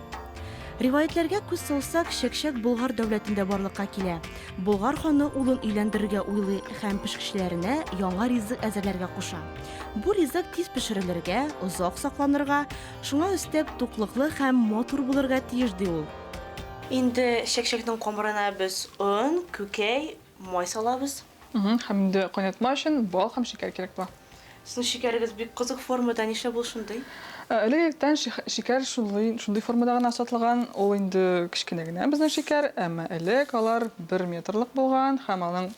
Риваятьләргә күз салсак, чәк-чәк Болгар дәүләтендә барлыкка килә. Болгар ханы улын өйләндерергә уйлый һәм пешекчеләренә яңа ризык әзерләргә куша. Бу ризык тиз пешерелергә, озак сакланырга, шуңа өстәп туклыклы һәм матур булырга тиеш, ди ул. Инде чәкчәкнең камырына без он, күкәй, май салабыз. Һәм инде кайнатма өчен бал һәм шикәр кирәк була. Сезнең шикәрегез бик кызык формада, нишләп ул шундый? Элек-электән шикәр шундый, шундый формада гына сатылган. Ул инде кечкенә генә безнең шикәр, әмма элек алар бер метрлык булган һәм аның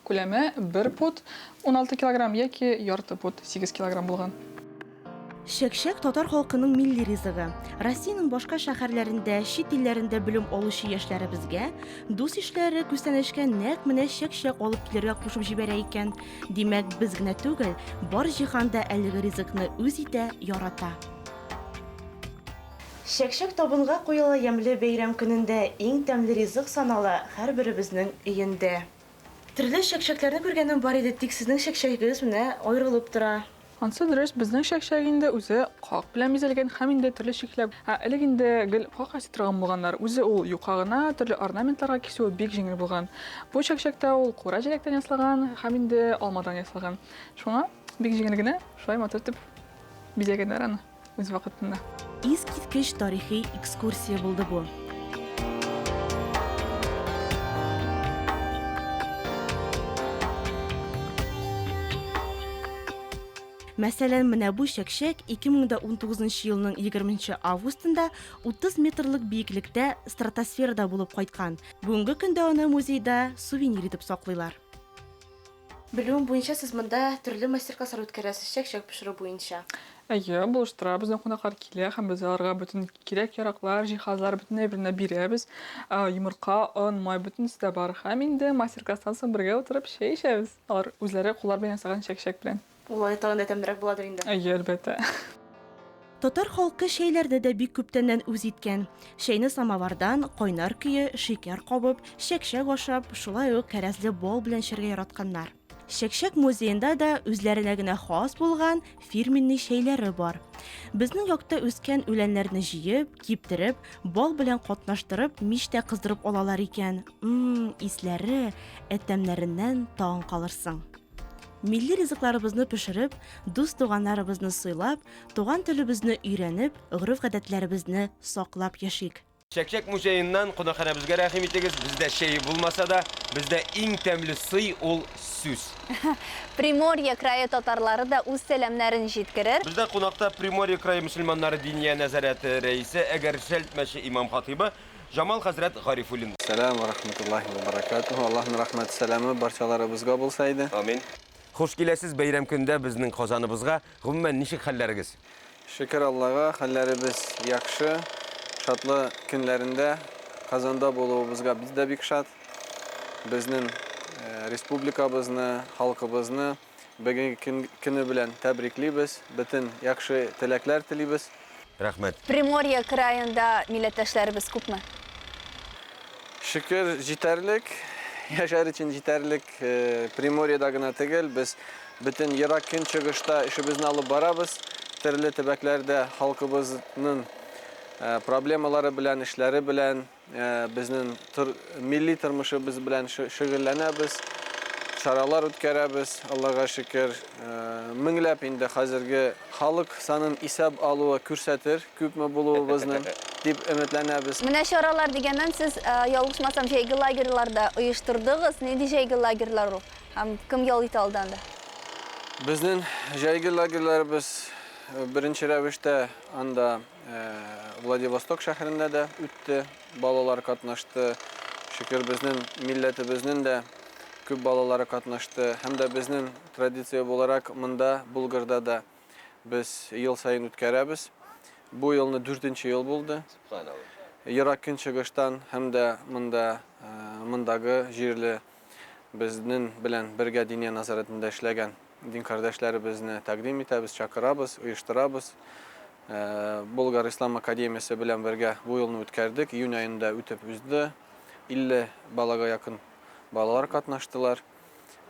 Күләме бер пот 16 килограмм яки ярты пот 8 килограмм булган. Чәкчәк татар халкының милли ризыгы. Россиянең башка шәһәрләрендә, чит илләрендә белем алучы яшьләребезгә дус-ишләре күчтәнәчкә нәкъ менә чәкчәк алып килергә кушып җибәрә икән. Димәк, без генә түгел, бар җиһан да әлеге ризыкны үз итә, ярата. Чәкчәк табынга куела ямьле бәйрәм көнендә, иң тәмле ризык санала һәрберебезнең өендә. Төрле чәкчәкләрне күргәнем бар иде, тик сезнең чәкчәгегез менә аерылып тора. Ансы дөрес, безнең чәкчәк инде үзе как белән бизәлгән һәм инде төрле чикләп. Ә элек инде гел как ясый торган булганнар. Үзе ул юка гына, төрле орнаментларга кисүе бик җиңел булган. Бу чәкчәк тә ул кура җиләктән ясалган һәм инде алмадан ясалган. Шуңа бик җиңел генә шулай матур итеп бизәгәннәр аны. Үз вакытында. Искиткеч тарихи экскурсия булды бу. Мәсәлән, менә бу чәкчәк 2019 елның 20 августында 30 метрлык биеклектә стратосферада булып кайткан. Бүгенге көндә аны музейда сувенир итеп саклыйлар. Белүем буенча, сез монда төрле мастер-класслар үткәрәсез, чәк-чәк пешерү буенча. Әйе, булыштыра, безнең кунаклар килә һәм без аларга бөтен кирәк-яраклар, җиһазлар, бөтен әйберне бирәбез. Йомырка, он, май, бөтенесе дә бар. Һәм инде мастер-класстан соң бергә утырып чәй эчәбез. Алар үзләре куллар белән ясаган чәк-чәк белән. Ул тагын да тәмлерәк буладыр инде. Әйе, әлбәттә. Татар халкы чәйләрне дә бик күптәннән үз иткән. Чәйне самовардан, кайнар көе, шикәр кабып, чәкчәк ашап, шулай ук кәрәзле бал белән эчәргә яратканнар. Чәкчәк музеенда да үзләренә генә хас булган фирменный чәйләре бар. Безнең якта үскән үләннәрне җыеп, киптереп, бал белән катнаштырып, мичтә кыздырып алалар икән. М-м, исләре, ә тәмнәреннән таң калырсың. Милли ризыкларыбызны пешереп, дус-туганнарыбызны сыйлап, туган телебезне өйрәнеп, гореф-гадәтләребезне саклап яшик. Чәкчәк музееннан кунакханәбезгә рәхим итегез. Бездә чәй булмаса да, бездә иң тәмле сый ул сүз. Приморье крае татарлары да үз сәламнәрен җиткерер. Бездә кунакта Приморье крае мөселманнары Диния нәзарәте рәисе, Әгерҗелт мәче имам-хатыйбы Җамал хәзрәт Гарифуллин. Сәлам вә рахматуллаһи вә бәрәкәтүһү. Аллаһның рәхмәте, сәламе барчаларыбызга булса иде. Амин. Хуш киләсез бәйрәм көндә безнең Казаныбызга. Гомумән, ничек хәлләрегез? Шөкер Аллага, хәлләребез яхшы. Шатлы көннәрендә Казанда булуыбызга без дә бик шат. Безнең республикабызны, халкыбызны бүгенге көне белән тәбриклибез, бөтен яхшы теләкләр телибез. Рәхмәт. Приморье краенда милләттәшләребез күпме? Шөкер, җитәрлек. Яшәр өчен җитәрлек. Приморьеда гына түгел, без бөтен Ерак Көнчыгышта эшебезне алып барабыз. Төрле төбәкләрдә халкыбызның проблемалары белән, эшләре белән Безнең милли тормышыбыз белән шөгыльләнәбез, чаралар үткәрәбез, Аллага шөкер. Меңләп инде хәзерге халык санын исәп алуы күрсәтер, күпме булуыбызны, дип өметләнәбез. Менә чаралар дигәннән, сез, ялгышмасам, җәйге лагерьлар да оештырдыгыз. Нинди җәйге лагерьлар ул һәм кем ял итә алды анда? Безнең җәйге лагерьларыбыз беренче рәвештә анда Владивосток шәһәрендә дә үтте, балалар катнашты. Шөкер, безнең милләтебезнең дә күп балалары катнашты. Һәм дә безнең традиция буларак монда, Булгарда да без ел саен үткәрәбез. Бу елны дүртенче ел булды. Ерак Көнчыгыштан һәм дә монда, мондагы җирле безнең белән бергә Диния назаратендә эшләгән дин кардәшләребезне тәкъдим итәбез, чакырабыз, оештырабыз. Болгар ислам академиясе белән бергә бу елны үткәрдек. Июнь аенда үтеп узды. 50 балага якын балалар катнаштылар.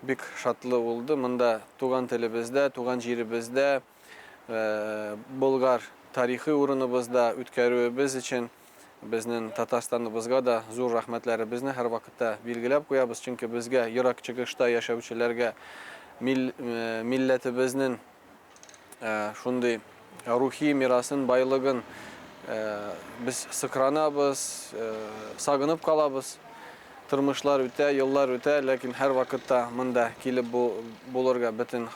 Бик шатлы булды. Монда туган телебездә, туган җиребездә, Болгар тарихи урыныбызда үткәрүебез өчен безнең Татарстаныбызга да зур рәхмәтләребезне һәрвакытта билгеләп куябыз, чөнки безгә, ерак чыгышта яшәүчеләргә, милләтебезнең шундый рухи мирасын, байлыгын без сыкранабыз, сагынып калабыз. Тормышлар үтә, еллар үтә, ләкин һәрвакытта монда килеп булырга, бөтен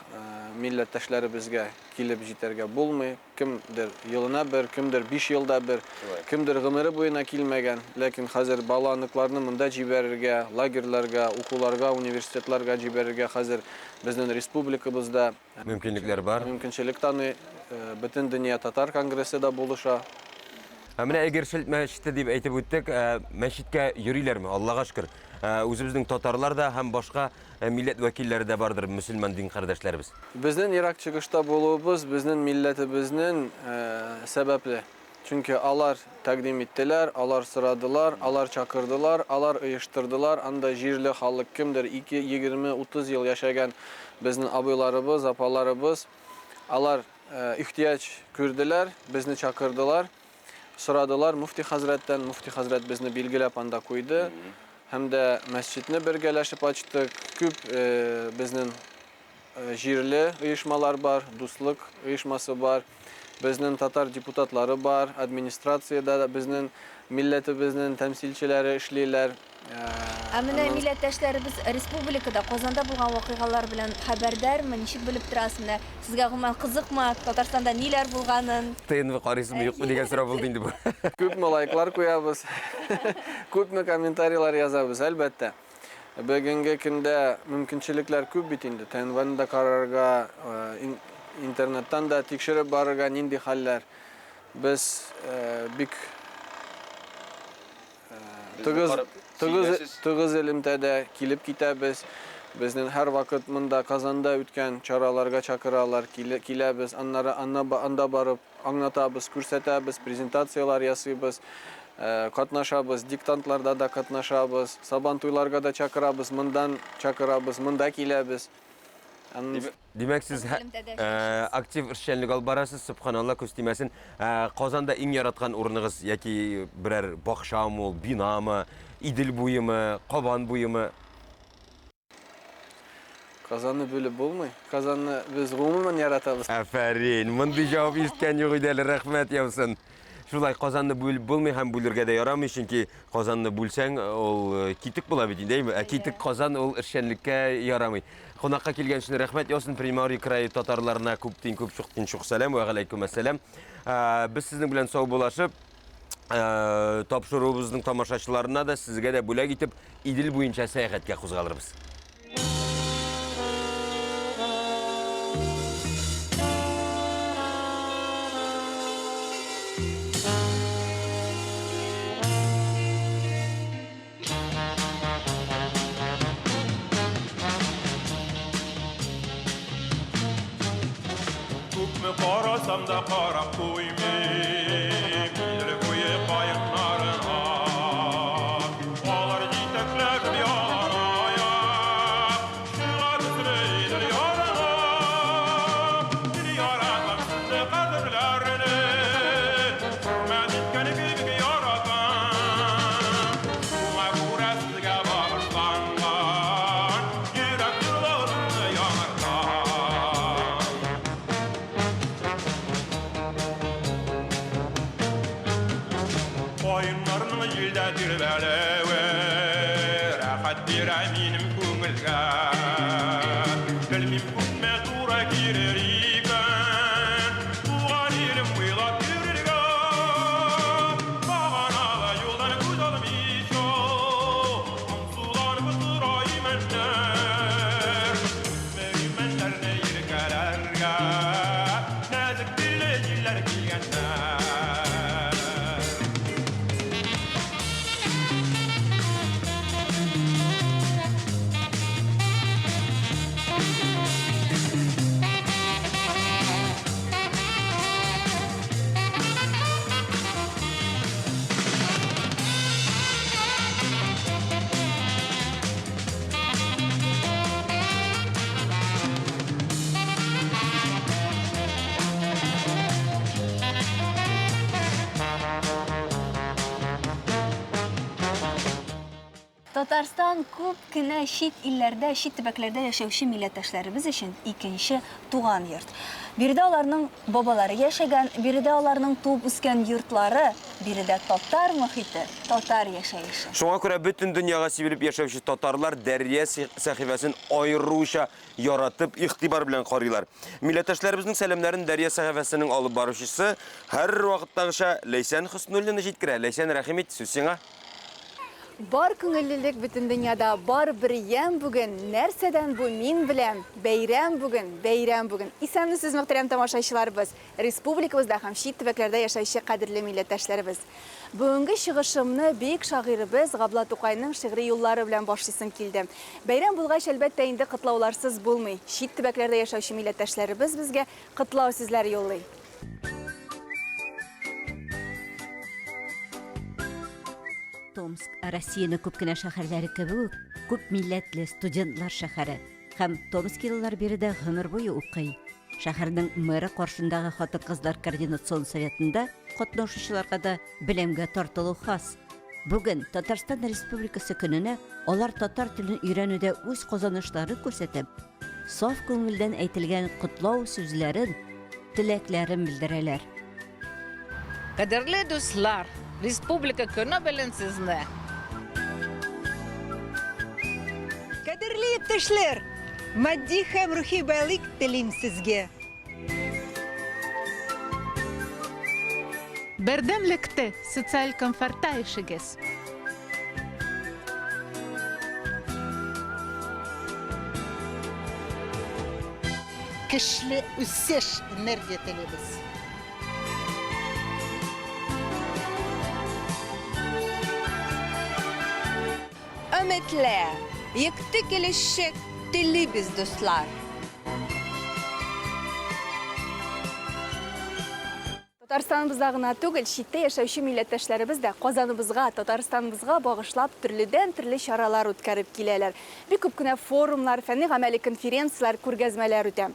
милләттәшләребезгә килеп җитәргә булмый. Кемдер елына бер, кемдер биш елда бер, кемдер гомере буена килмәгән. Ләкин хәзер бала-оныкларны монда җибәрергә, лагерьларга, укуларга, университетларга җибәрергә хәзер безнең республикабызда Мөмкинлекләр бар. Мөмкинчелек таный. Бөтендөнья татар конгрессы да булыша. Ә менә Әгершелт мәчете дип әйтеп үттек. Мәчеткә йөриләрме? Аллага шөкер. Үзебезнең татарлар да һәм башка милләт вәкилләре дә бардыр, мөселман дин кардәшләребез. Безнең ерак чыгышта булуыбыз безнең милләтебезнең сәбәпле. Чөнки алар тәкъдим иттеләр, алар сорадылар, алар чакырдылар, алар оештырдылар. Анда җирле халык кемдер ике, 20, 30 ел яшәгән безнең абыйларыбыз, апаларыбыз. Алар ихтыяҗ күрделәр, безне чакырдылар, сорадылар мөфти хәзрәттән. Мөфти хәзрәт безне билгеләп анда куйды. Һәм дә мәсҗидне бергәләшеп ачтык. Күп безнең Җирле оешмалар бар, Дуслык оешмасы бар, безнең татар депутатлары бар, администрациядә дә безнең милләтебезнең тәмсилчеләре эшлиләр. Ә менә милләттәшләребез республикада, Казанда булган вакыйгалар белән хәбәрдармы, ничек белеп торасыз? Менә сезгә гомумән кызыкмы, Татарстанда ниләр булганын? ТНВ карыйсызмы, юкмы дигән сорау булды инде бу. Күпме лайклар куябыз, күпме комментарийлар язабыз, әлбәттә. Бүгенге көндә мөмкинчелекләр күп бит инде. ТНВны да карарга, интернеттан да тикшереп барырга нинди хәлләр. Без бик тыгыз, тыгыз, тыгыз элемтәдә килеп китәбез. Безнең һәрвакыт монда Казанда үткән чараларга чакыралар, киләбез. Аннары анда барып Аңлатабыз, күрсәтәбез, презентацияләр ясыйбыз, катнашабыз, диктантларда да катнашабыз, Сабантуйларга да чакырабыз, мондан чакырабыз, монда киләбез. Димәк, сез актив эшчәнлек алып барасыз, сөбханалла, күз тимәсен. Казанда иң яраткан урыныгыз яки берәр бакчамы ул, бинамы, Идел буемы, Кабан буемы? Казанны бүлеп булмый. Казанны без гомумән яратабыз. Афәрин! Мондый җавап ишеткән юк иде әле, рәхмәт яусын. Шулай, Казанны бүлеп булмый һәм бүлергә дә ярамый, чөнки Казанны бүлсәң, ул китек була бит инде, әйме? Ә китек Казан ул эшчәнлеккә ярамый. Кунакка килгән өчен рәхмәт яусын Приморье крае татарларына күптин күп чуктин чук сәлам, вә галәйкүм әссәлам. Без сезнең белән саубуллашып, тапшыруыбызның тамашачыларына да, сезгә дә бүләк итеп, Идел буенча сәяхәткә кузгалырбыз. Күпме карасам да карап туймыйм Идел буе каекларына. Алар җитәкләшеп яланаяк Чыга төсле Идел ярына. Мин яратам сезне кадерләрне, Хөрмәт иткән кебек яратам. Татарстан күп кенә чит илләрдә, чит төбәкләрдә яшәүче милләттәшләребез өчен икенче туган йорт. Биредә аларның бабалары яшәгән, биредә аларның туып үскән йортлары, биредә татар мохите, татар яшәеше. Шуңа күрә бөтен дөньяга сибелеп яшәүче татарлар Дәрья сәхифәсен аеруча яратып, игътибар белән карыйлар. Милләттәшләребезнең сәламнәрен Дәрья сәхифәсенең алып баручысы, һәрвакыттагыча, Ләйсән Хөснуллина җиткерә. Ләйсән, рәхим ит, сүз сиңа. Бар күңеллелек бөтен дөньяда, бар бер ямь бүген, нәрсәдән бу, мин беләм, бәйрәм бүген, бәйрәм бүген. Исәнмесез, мөхтәрәм тамашачыларыбыз, республикабызда һәм чит төбәкләрдә яшәүче кадерле милләттәшләребез. Бүгенге чыгышымны бөек шагыйребез Габдулла Тукайның шигъри юллары белән башлыйсым килде. Бәйрәм булгач, әлбәттә инде, котлауларсыз булмый. Чит төбәкләрдә яшәүче милләттәшләребез безгә котлау сүзләре юллый. Томск, Россиянең күп кенә шәһәрләре кебек үк, күп милләтле студентлар шәһәре. Һәм томскилылар биредә гомер буе укый. Шәһәрнең мэры каршындагы хатын-кызлар координацион советында катнашучыларга да белемгә тартылу хас. Бүген Татарстан Республикасы көненә алар татар телен өйрәнүдә үз казанышларын күрсәтеп, саф күңелдән әйтелгән котлау сүзләрен, теләкләрен белдерәләр. Кадерле дуслар, Республика көне белән сезне! Кадерле иптәшләр! Матди һәм рухи байлык телим сезгә! Бердәмлектә, социаль комфортта яшәгез! Көчле үсеш, энергия телибез! Өметле, якты киләчәк телибез, дуслар! Татарстаныбызда гына түгел, читтә яшәүче милләттәшләребез дә Казаныбызга, Татарстаныбызга багышлап төрледән-төрле чаралар үткәреп киләләр. Бик күп кенә форумнар, фәнни-гамәли конференцияләр, күргәзмәләр үтә.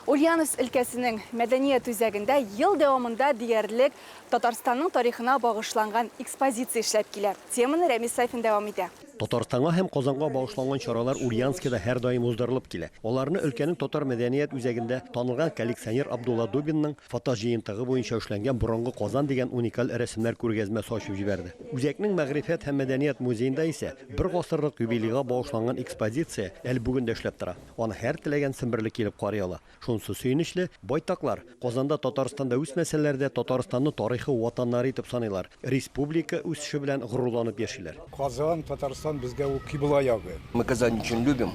Ульяновск өлкәсенең мәдәният үзәгендә ел дәвамында диярлек Татарстанның тарихына багышланган экспозиция эшләп килә. Теманы Рәмис Сафин дәвам итә. Татарстанга һәм Казанга багышланган чаралар Ульянскида һәрдаим уздырылып килә. Аларны өлкәнең татар мәдәният үзәгендә танылган коллекционер Абдулла Дубинның фотоҗыентыгы буенча эшләнгән Борынгы Казан дигән уникаль рәсемнәр күргәзмәсе ачып җибәрде. Үзәкнең Мәгърифәт һәм мәдәният музеенда исә бер гасырлык юбилейга багышланган экспозиция әле бүген дә эшләп тора. Аны һәр теләгән семберле килеп карый ала. Шунысы сөенечле, байтаклар, Казанда Татарстанда үсмәсәләр дә, Татарстанны тарихи ватаннары итеп саныйлар, республика үсеше белән горурланып яшиләр. Казан, Татарстан безгә ул кыйбла ягы. Мы Казань очень любим,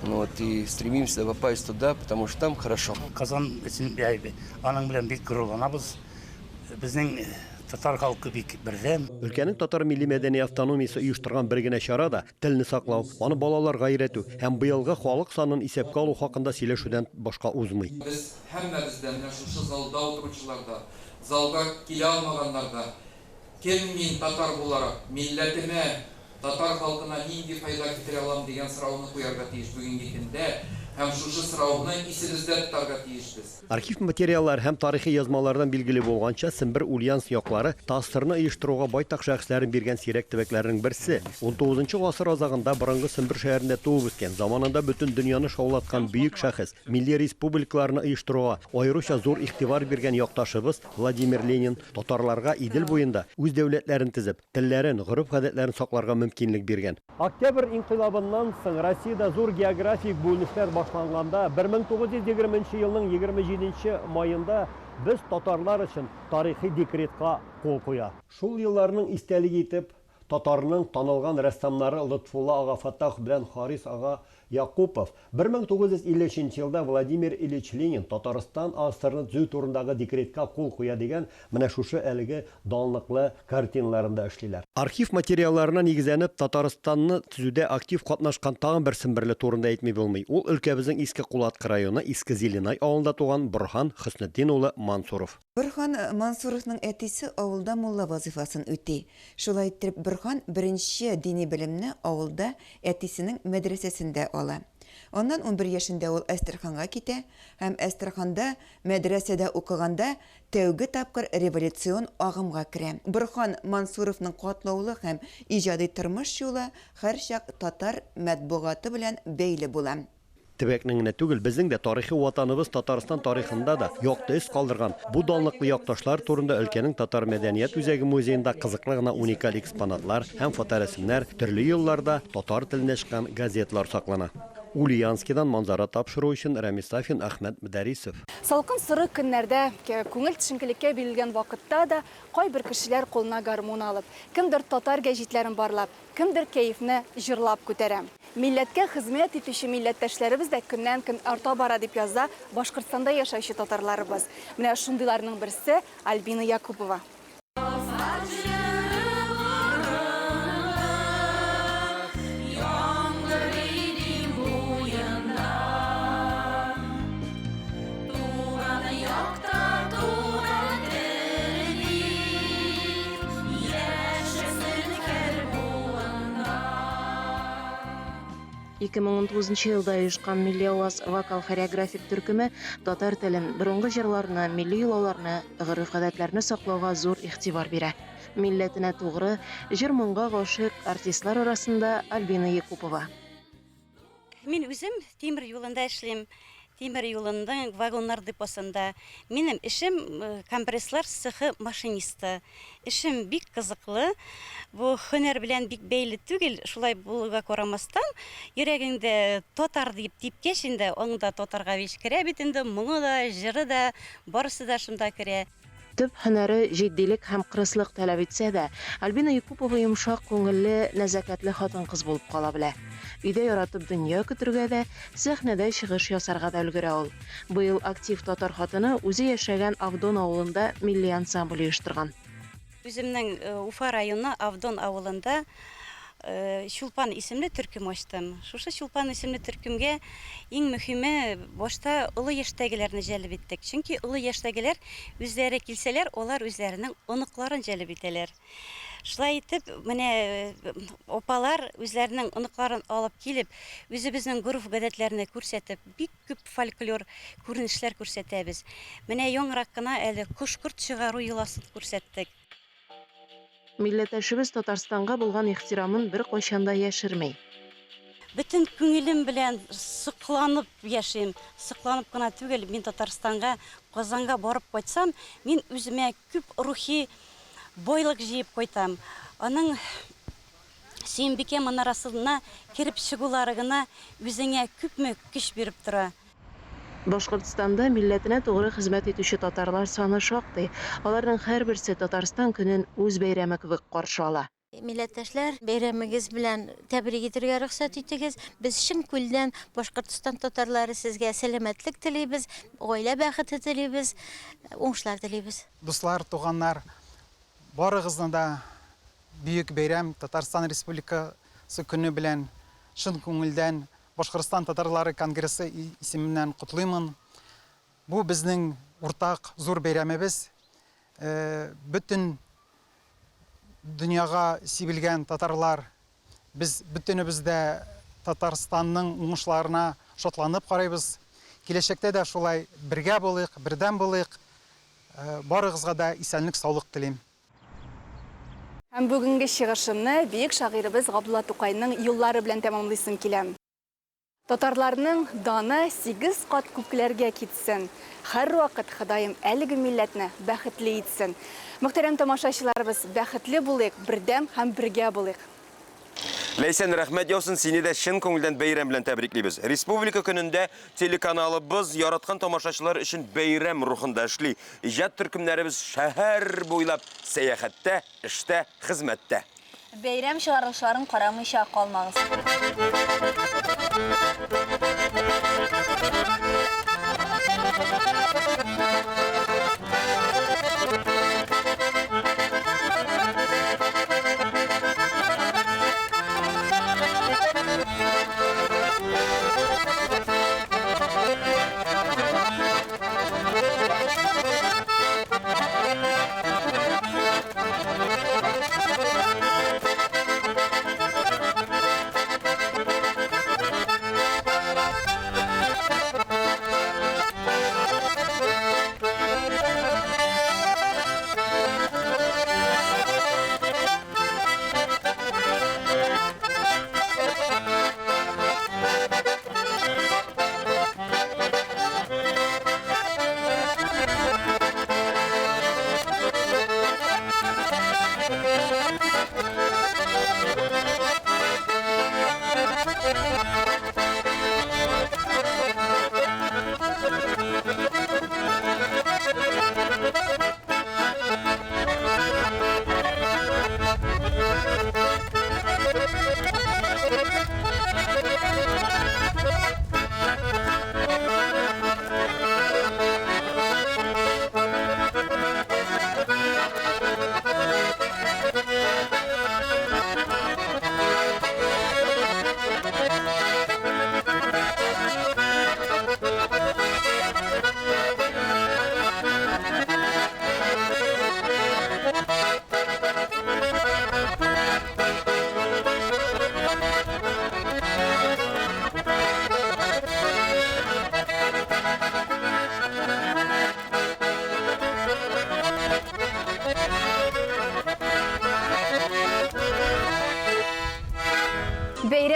вот, и стремимся попасть туда, потому что там хорошо. Казан өчен аның белән бик горурланабыз. Безнең татар халкы бик бердәм. Өлкәнең татар милли-мәдәни автономиясе оештырган бер генә чара да телне саклау, аны балаларга өйрәтү һәм быелгы халык санын исәпкә алу хакында сөйләшүдән башка узмый. Без һәммәбез дә, менә шушы залда утыручылар да, залга килә алмаганнар да, кем мин татар буларак, милләтемә, татар халкына нинди файда китерә алам дигән сорауны куярга тиеш бүгенге көндә һәм шушы сорауны исебездә тотарга тиешбез. Архив материаллары һәм тарихи язмалардан билгеле булганча, Сембер Ульяновск яклары ТАССРны оештыруга байтак шәхесләрен биргән сирәк төбәкләрнең берсе. Унтугызынчы гасыр азагында борынгы Сембер шәһәрендә туып үскән, заманында бөтен дөньяны шаулаткан бөек шәхес, милли республикаларны оештыруга аеруча зур игътибар биргән якташыбыз Владимир Ленин татарларга Идел буенда үз дәүләтләрен төзеп, телләрен, гореф-гадәтләрен сакларга мөмкинлек биргән. Октябрь инкыйлабыннан соң Россиядә зур географик бүленешләр башланганда, 1920 нче елның 27 нче маенда без татарлар өчен тарихи декретка кул куя. Шул елларның истәлеге итеп, татарның танылган рәссамнары Лотфулла ага Фәттахов белән Харис ага Якупов, 1953 нче елда Владимир Ильич Ленин Татарстан АССРны төзү турындагы декретка кул куя дигән менә шушы әлеге данлыклы картиналарында эшлиләр. Архив материалларына нигезләнеп, Татарстанны төзүдә актив катнашкан тагын бер семберле турында әйтми булмый. Ул өлкәбезнең Иске Кулаткы районы Иске Зеленай авылында туган Борһан Хөснетдин улы Мансуров. Борһан Мансуровның әтисе авылда мулла вазыйфасын үти. Шулай иттереп, Борһан беренче дини белемне авылда әтисенең мәдрәсәсендә ала. Аннан 11 яшендә ул Әстерханга китә һәм Әстерханда мәдрәсәдә укыганда тәүге тапкыр революцион агымга керә. Борһан Мансуровның катлаулы һәм иҗади тормыш юлы һәрчак татар матбугаты белән бәйле була. Төбәкнең генә түгел, безнең дә тарихи ватаныбыз Татарстан тарихында да якты эз калдырган бу данлыклы якташлар турында өлкәнең Татар мәдәният үзәге музеенда кызыклы гына уникаль экспонатлар һәм фоторәсемнәр, төрле елларда татар телендә чыккан газеталар саклана. Ульянскидан Манзара тапшыруы өчен Рәмис Сафин, Әхмәт Мөдәрисов. Салкын соры көннәрдә, күңел төшенкелеккә бирелгән вакытта да кайбер кешеләр кулына гармун алып, кемдер татар гәҗитләрен барлап, кемдер кәефне җырлап күтәрә. Милләткә хезмәт итүче милләттәшләребез дә көннән-көн арта бара, дип яза Башкортстанда яшәүче татарларыбыз. Менә шундыйларның берсе, Альбина Якупова. 2019 елда оешкан Милли аваз вокал-хореографик төркеме татар телен, борынгы җырларны, милли йолаларны, гореф-гадәтләрне саклауга зур игътибар бирә. Милләтенә тугры, җыр-моңга гашыйк артистлар арасында Альбина Якупова. Мин үзем тимер юлында эшлим. Тимер юлының вагоннар депосында. Минем эшем э, компресслар цехы машинисты. Эшем бик кызыклы. Бу һөнәр белән бик бәйле түгел, шулай булуга карамастан, йөрәгеңдә татар дип типкәч инде, аңда татарга бич керә бит инде, моңы да, җыры да, барысы да шунда керә. Төп һөнәре җитдилек һәм кырыслык таләп итсә дә, Альбина Якупова йомшак күңелле, нәзакәтле хатын-кыз булып кала белә. Өйдә яратып дөнья көтергә дә, сәхнәдә чыгыш ясарга да өлгерә ул. Быел актив татар хатыны үзе яшәгән Авдон авылында милли ансамбль оештырган. Үземнең Уфа районы Авдон авылында Чулпан исемле төркем ачтым. Шушы Чулпан исемле төркемгә иң мөһиме башта олы яшьтәгеләрне җәлеп иттек. Чөнки олы яшьтәгеләр үзләре килсәләр, алар үзләренең оныкларын җәлеп итәләр. Шулай итеп, менә апалар үзләренең оныкларын алып килеп, үзебезнең гореф-гадәтләрне күрсәтеп, бик күп фольклор күренешләр күрсәтәбез. Менә яңарак кына әле кош-корт чыгару йоласын күрсәттек. Милләттәшебез Татарстанга булган ихтирамын беркайчан да яшерми. Бөтен күңелем белән сокланып яшим. Сокланып кына түгел, мин Татарстанга, Казанга барып кайтсам, мин үземә күп рухи байлык җыеп кайтам. Аның Сөембикә манарасына кереп чыгулары гына үзеңә күпме көч биреп тора. Башкортстанда милләтенә тугры хезмәт итүче татарлар саны шактый. Аларның һәрберсе Татарстан көнен үз бәйрәме кебек каршы ала. Милләттәшләр, бәйрәмегез белән тәбрик итергә рөхсәт итегез. Без чын күлдән Башкортстан татарлары сезгә сәламәтлек телибез, гаилә бәхете телибез, уңышлар телибез. Дуслар, туганнар, барыгызны да Бөек бәйрәм, Татарстан Республикасы көне белән чын күңелдән Башкортстан татарлары конгрессы исеменнән котлыймын. Бу безнең уртак зур бәйрәмебез. Бөтен дөньяга сибелгән татарлар, без бөтенебез дә Татарстанның уңышларына шатланып карыйбыз. Киләчәктә дә шулай бергә булыйк, бердәм булыйк. Барыгызга да исәнлек-саулык телим. Һәм бүгенге чыгышымны бөек шагыйребез Габдулла Тукайның юллары белән тәмамлыйсым килә. Татарларның даны сигез кат күкләргә китсен. Һәрвакыт Ходаем әлеге милләтне бәхетле итсен. Мөхтәрәм тамашачыларыбыз, бәхетле булыйк, бердәм һәм бергә булыйк. Ләйсән, рәхмәт яусын, сине дә чын күңелдән бәйрәм белән тәбриклибез. Республика көнендә телеканалыбыз яраткан тамашачылар өчен бәйрәм рухында эшли. Иҗат төркемнәребез шәһәр буйлап сәяхәттә, эштә, хезмәттә. Бәйрәм чыгарылышларын карамыйча калмагыз.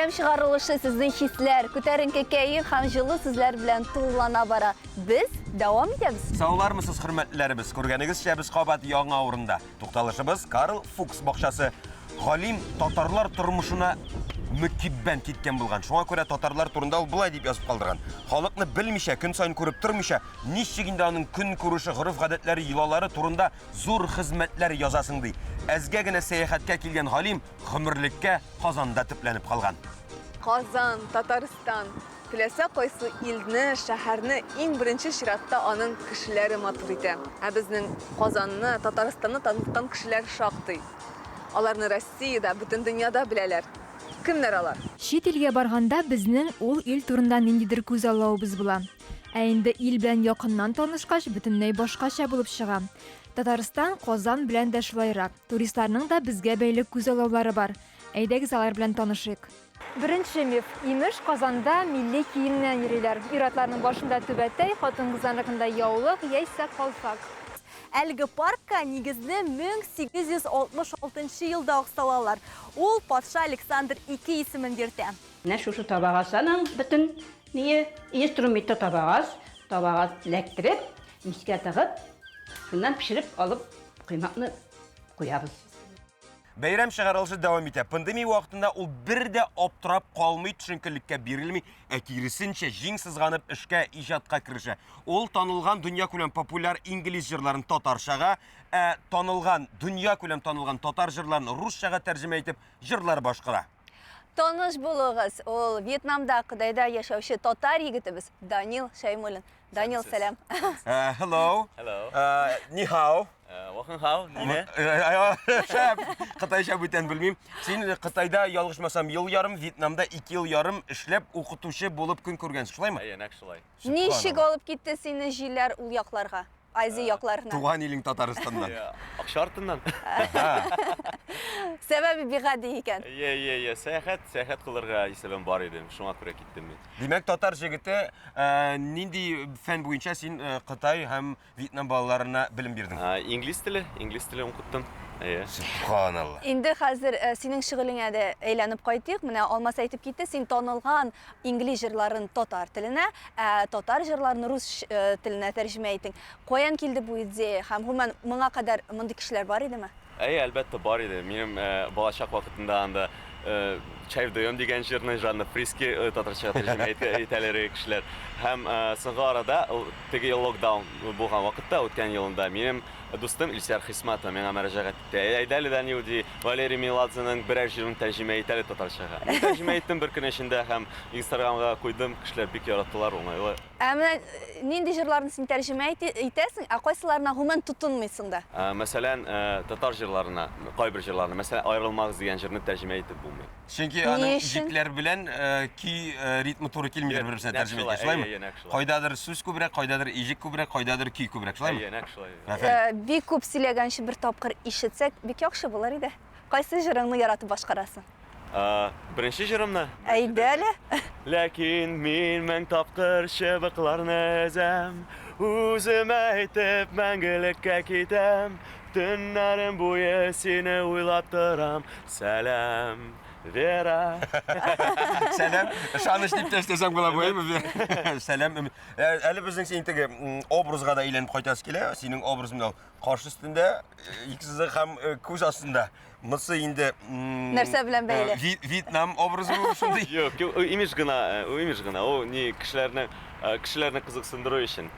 Бәйрәм чыгарылышы сезнең хисләр, күтәренке кәеф һәм җылы сүзләр белән тулылана бара. Без дәвам итәбез. Саулармысыз, хөрмәтлеләребез! Күргәнегезчә, без кабат яңа урында. Тукталышыбыз Карл Фукс бакчасы. Галим татарлар тормышына мөкиббән киткән булган. Шуңа күрә татарлар турында ул болай дип язып калдырган. Халыкны белмичә, көн саен күреп тормыйча, ничек инде аның көнкүреше, гореф-гадәтләре, йолалары турында зур хезмәтләр язасың, ди. Әзгә генә сәяхәткә килгән галим гомерлеккә Казанда төпләнеп калган. Казан, Татарстан. Теләсә кайсы илне, шәһәрне иң беренче чиратта аның кешеләре матур итә. Ә безнең Казанны, Татарстанны таныткан кешеләр шактый. Аларны Россиядә, бөтен дөньяда беләләр. Кемнәр алар? Чит илгә барганда безнең ул ил турында ниндидер күзаллавыбыз була. Ә инде ил белән якыннан танышкач, бөтенләй башкача булып чыга. Татарстан, Казан белән дә шулайрак. Туристларның да безгә бәйле күзаллаулары бар. Әйдәгез алар белән танышыйк. Беренче миф. Имеш, Казанда милли киемнән йөриләр. Ир-атларның башында түбәтәй, хатын-кызларныкында яулык яисә калфак. Әлеге паркка нигезне 1866 елда ук салалар. Ул патша Александр I исемен йөртә. Менә шушы табага салың бөтен ние, инструменты табагаз, табага эләктереп, мискә тыгып, шуннан пешереп алып коймакны куябыз. Бәйрәм чыгарылышы дәвам итә. Пандемия вакытында ул бер дә аптырап калмый, төшенкелеккә бирелми, ә киресенчә, җиң сызганып эшкә, иҗатка керешә. Ул танылган дөньякүләм популяр инглиз җырларын татарчага, ә танылган, дөньякүләм танылган татар җырларын русчага тәрҗемә итеп, җырлар башкара. Таныш булыгыз, ул Вьетнамда, Кытайда яшәүче татар егетебез Данил Шәймуллин. Данил, сәлам. Hello. Hello. Ни хао. Вахын хао, нине? Шәп. Кытайча бүтән белмим. Син Кытайда ялгышмасам ел ярым, Вьетнамда 2 ел ярым эшләп укытучы булып көн күргәнсең, шулаймы? Әйе, нәкъ шулай. Ничек алып китте сине җилләр ул якларга? Азия якларына. Туган илең Татарстаннан. Акча артыннан. Сәбәбе бик гади икән. Е, е, е, сәяхәт, сәяхәт кылырга исәбем бар иде, шуңа күрә киттем мин. Димәк, татар җегете, нинди фән буенча син Кытай һәм Вьетнам балаларына белем бирдең? Инглиз теле, инглиз теле укыттым. Әйе. Сөбханалла. Инде хәзер синең шөгылеңә дә әйләнеп кайтыйк. Менә Алмаз әйтеп китте, син танылган инглиз җырларын татар теленә, ә татар җырларын рус теленә тәрҗемә иттең. Каян килде бу идея һәм гомумән моңа кадәр мондый кешеләр бар идеме? Әйе, әлбәттә, бар иде. Минем балачак вакытында анда Чай вдвоем дигән җырны Жанна Фриске татарчага тәрҗемә итәләр иде кешеләр. Һәм соңгы арада, теге ел локдаун булган вакытта, үткән елында, минем дустым Илсөяр Хисматова миңа мөрәҗәгать итте. Әйдә әле, Данил, ди, Валерий Меладзеның берәр җырын тәрҗемә ит әле татарчага. Мин тәрҗемә иттем бер көн эчендә һәм Инстаграмга куйдым, кешеләр бик яраттылар, уңайлы. Ә менә нинди җырларны син тәрҗемә итәсең, ә кайсыларына гомумән тотынмыйсың да? Мәсәлән, татар җырларына, кайбер җырларны, мәсәлән, Аерылмагыз дигән җырны тәрҗемә итеп булмый. Чөнки аның иҗекләр белән көй ритмы туры килмидер бер-берсенә тәрҗемә иткәч, шулаймы? Кайдадыр сүз күбрәк, кайдадыр иҗек күбрәк, кайдадыр көй күбрәк, шулаймы? Әйе, нәкъ шулай. Бик күп сөйләгәнче бер тапкыр ишетсәк, бик яхшы булыр иде. Кайсы җырыңны яратып башкарасың? Беренче җырымны? Әйдә әле. Ләкин мин мең тапкыр чыбыкларны өзәм, Үземә әйтеп мәңгелеккә китәм, Төннәрем буе сине уйлап торам, Сәлам, Вера. Сәлам, ышаныч дип тә өстәсәң була бу, әйме? Сәлам, өмет. Әле безнең синең теге образга да әйләнеп кайтасы килә. Синең образ менә ул каш өстендә, ике сызык һәм күз астында. Монысы инде Нәрсә белән бәйле? Вьетнам образы бу шундый. Юк, ул имидж гына, ул имидж гына. Ул ни кешеләрне кешеләрне кызыксындыру өчен.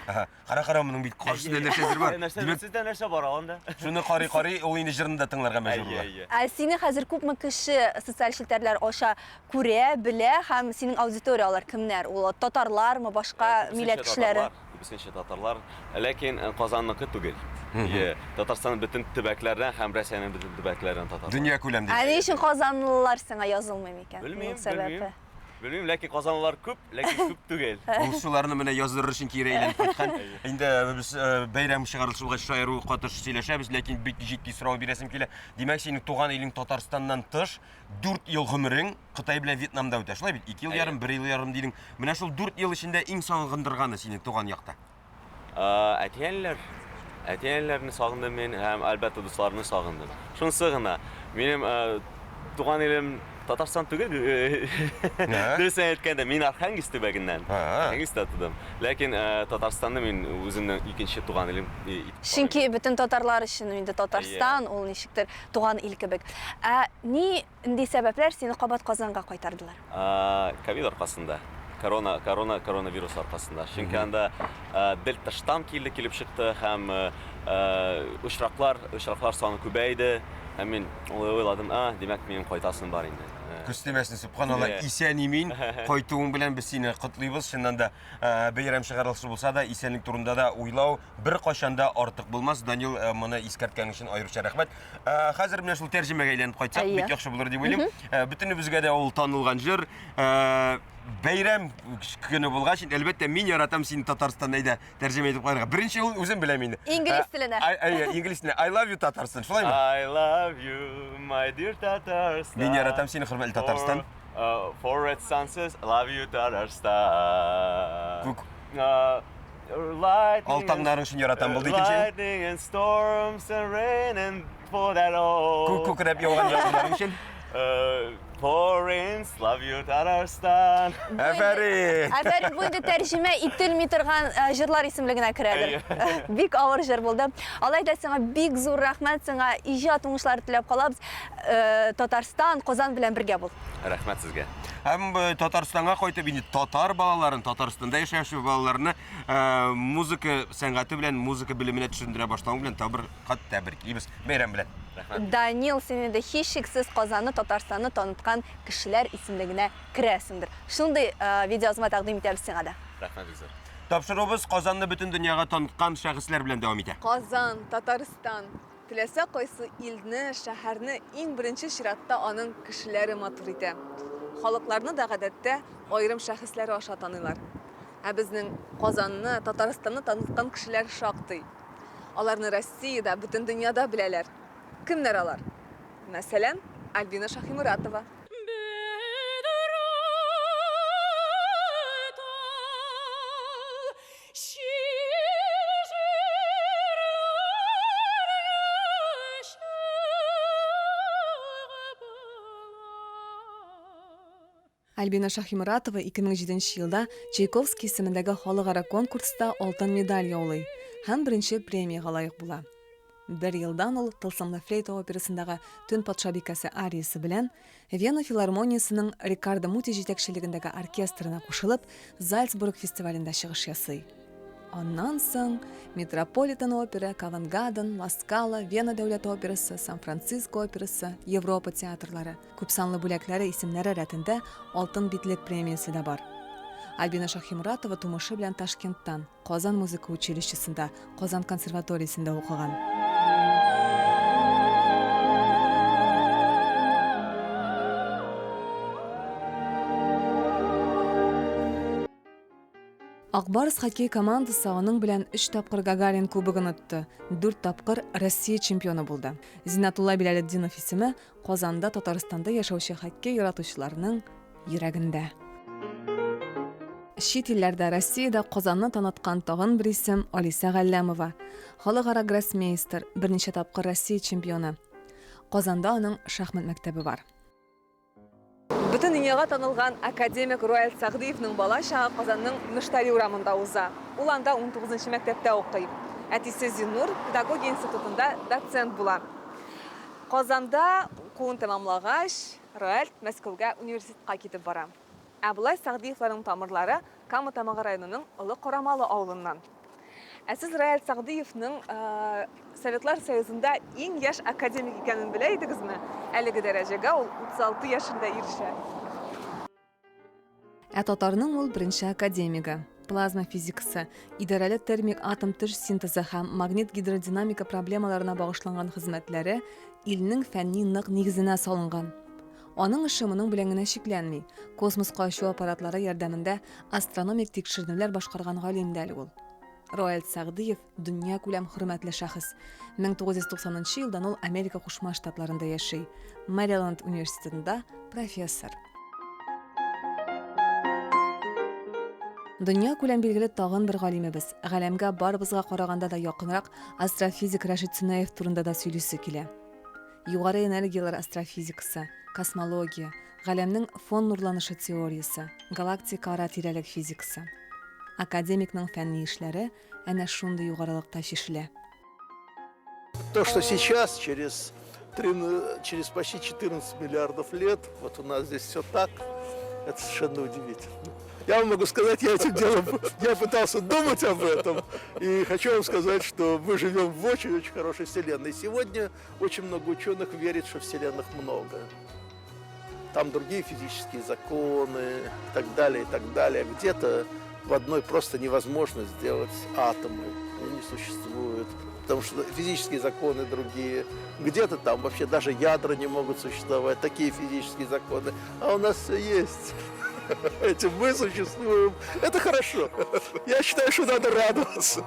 Кара, кара, моның бит каршысында нәрсәдер бар. Нәрсә, сездә нәрсә бар анда? Шуны карый-карый, ул инде җырны да тыңларга мәҗбүр була. Ә сине хәзер күпме кеше социаль челтәрләр аша күрә, белә һәм синең аудитория алар кемнәр? Ул татарлармы, башка милләт кешеләре? Күбесенчә татарлар, ләкин Казанныкы түгел. Е, Татарстанның бөтен төбәкләреннән һәм Россиянең бөтен төбәкләреннән татарлар. Дөнья күләм Ә ни өчен казанлылар сиңа язылмый микән? Белмим, Моның сәбәбе? белмим. Белмим, ләкин казанлылар күп, ләкин күп түгел. Ул шуларны менә яздырыр өчен кире әйләнеп кайткан. Инде без бәйрәм чыгарылышы булгач шаяру катыш сөйләшәбез, ләкин бик җитди сорау бирәсем килә. Димәк, синең туган илең Татарстаннан тыш, 4 ел гомерең Кытай белән Вьетнамда үтә. Шулай бит? 2 ел ярым, 1 ел ярым дидең. Менә шул 4 ел эчендә иң сагындырганы сине туган якта? Әти-әниләр. Әти-әниләрне сагындым мин һәм, әлбәттә, дусларымны сагындым. Шунысы гына. Минем туган илем Татарстан түгел, дөресен әйткәндә, мин Архангельск төбәгеннән. Архангельскта тудым. Ләкин Татарстанны мин үземнең икенче туган илем итеп карыйм. Чөнки бөтен татарлар өчен инде Татарстан ул ничектер туган ил кебек. Ә нинди сәбәпләр сине кабат Казанга кайтардылар? Ковид аркасында. Корона, корона, коронавирус аркасында. Чөнки анда дельта штамм килде, килеп чыкты һәм очраклар, очраклар саны күбәйде. Һәм мин уйладым, а, димәк, минем кайтасым бар инде. Күз тимәсен, сөбханалла, исән-имин кайтуың белән без сине котлыйбыз. Чыннан да, бәйрәм чыгарылышы булса да, исәнлек турында да уйлау беркайчан да артык булмас. Данил, моны искәрткән өчен аеруча рәхмәт. Хәзер менә шул тәрҗемәгә әйләнеп кайтсак, бик яхшы булыр дип уйлыйм. Бөтенебезгә дә ул танылган җыр. Бәйрәм көне булгач, әлбәттә, мин яратам сине, Татарстан, әйдә, тәрҗемә итеп карарга. Беренче юлын үзем беләм инде. Инглиз теленә. Әйе, инглиз теленә. I love you, Татарстан. Шулаймы? I love you, my dear Татарстан. Мин яратам сине, хөрмәтле Татарстан. For red sunsets, love you, Татарстан. Күк. Ал таңнарың өчен яратам булды икенче. Lightning and storms and rain and for that all. Күк күкрәп яуган яңгырларың өчен. For rains, love you, Татарстан. Афәрин! Афәрин, бу инде тәрҗемә ителми торган җырлар исемлегенә керәдер. Бик авыр җыр булды. Алай да сиңа бик зур рәхмәт, сиңа иҗат уңышлары теләп калабыз. Татарстан, Казан белән бергә бул. Рәхмәт сезгә. Һәм Татарстанга кайтып, инде татар балаларын, Татарстанда яшәүче балаларны музыка сәнгате белән, музыка белеменә төшендерә башлавың белән тагы бер кат тәбриклибез. Бәйрәм белән. Рәхмәт. Данил, син инде һичшиксез Казанны, Татарстанны таныткан кешеләр исемлегенә керәсеңдер. Шундый видеоязма тәкъдим итәбез сиңа да. Рәхмәт бик зур. Тапшыруыбыз Казанны бөтен дөньяга таныткан шәхесләр белән дәвам итә. Казан, Татарстан. Теләсә кайсы илне, шәһәрне иң беренче чиратта аның кешеләре матур итә. Халыкларны да гадәттә аерым шәхесләре аша таныйлар. Ә безнең Казанны, Татарстанны таныткан кешеләр шактый. Аларны Россиядә, бөтен дөньяда беләләр. Кемнәр алар? Мәсәлән, Альбина Шаһиморатова. Альбина Шаһиморатова 2007 елда Чайковский исемендәге халыкара конкурста алтын медаль яулый һәм беренче премиягә лаек була. Бер елдан ул Тылсымлы флейта операсындагы Төн патшабикәсе ариясе белән Вена филармониясенең Риккардо Мути җитәкчелегендәге оркестрына кушылып, Зальцбург фестивалендә чыгыш ясый. Аннан соң Метрополитен опера, Ковент-Гарден, Ла Скала, Вена дәүләт операсы, Сан-Франциско операсы, Европа театрлары, күпсанлы бүләкләре исемнәре рәтендә Алтын битлек премиясе дә бар. Альбина Шаһиморатова тумышы белән Ташкенттан. Казан музыка училищесында, Казан консерваториясендә укыган. Ак Барс хоккей командасы аның белән өч тапкыр Гагарин кубогын отты, дүрт тапкыр Россия чемпионы булды. Зиннәтулла Билалетдинов исеме Казанда, Татарстанда яшәүче хоккей яратучыларның йөрәгендә. Чит илләрдә, Россиядә Казанны таныткан тагын бер исем, Алисә Галләмова. Халыкара гроссмейстер, берничә тапкыр Россия чемпионы. Казанда аның шахмат мәктәбе бар. Бөтен дөньяга танылган академик Роальд Сәгъдиевның бала чагы Казанның Мөштәри урамында уза. Ул анда унтугызынчы мәктәптә укый. Әтисе Зиннур педагогия институтында доцент була. Казанда укуын тәмамлагач, Роальд Мәскәүгә университетка китеп бара. Ә болай Сәгъдиевларның тамырлары Кама Тамагы районының Олы Карамалы авылыннан. Ә сез Роальд Сәгъдиевның Советлар Союзында иң яшь академик икәнен белә идегезме? Әлеге дәрәҗәгә ул 36 яшендә ирешә. Ә татарның ул беренче академигы. Плазма физикасы, идарәле термик атом-төш синтезы һәм магнит-гидродинамика проблемаларына багышланган хезмәтләре илнең фәнни нык нигезенә салынган. Аның эше моның белән генә чикләнми, космоска очу аппаратлары ярдәмендә астрономик тикшеренүләр башкарган галим дә әле ул. Роальд Сәгъдиев, дөньякүләм хөрмәтле шәхес. 1990 нчы елдан ул Америка Кушма Штатларында яши, Мэриленд университетында профессор. Дөньякүләм билгеле тагын бер галимебез, галәмгә барыбызга караганда да якынрак астрофизик Рәшит Сөнәев турында да сөйлисе килә. Югары энергияләр астрофизикасы, космология, Галәмнең фон нурланышы теориясе, галактика ара-тирәлек физикасы. Академикның фәнни эшләре әнә шундый югарылыкта чишелә. То, что сейчас, через, через почти 14 миллиардов лет, вот у нас здесь все так, это совершенно удивительно. Я вам могу сказать, я этим делом, я пытался думать об этом, и хочу вам сказать, что мы живем в очень-очень хорошей вселенной. Сегодня очень много ученых верит, что вселенных много. Там другие физические законы и так далее, и так далее. Где-то в одной просто невозможно сделать атомы, они не существуют, потому что физические законы другие. Где-то там вообще даже ядра не могут существовать, такие физические законы. А у нас все есть. Этим мы существуем. Это хорошо. Я считаю, что надо радоваться.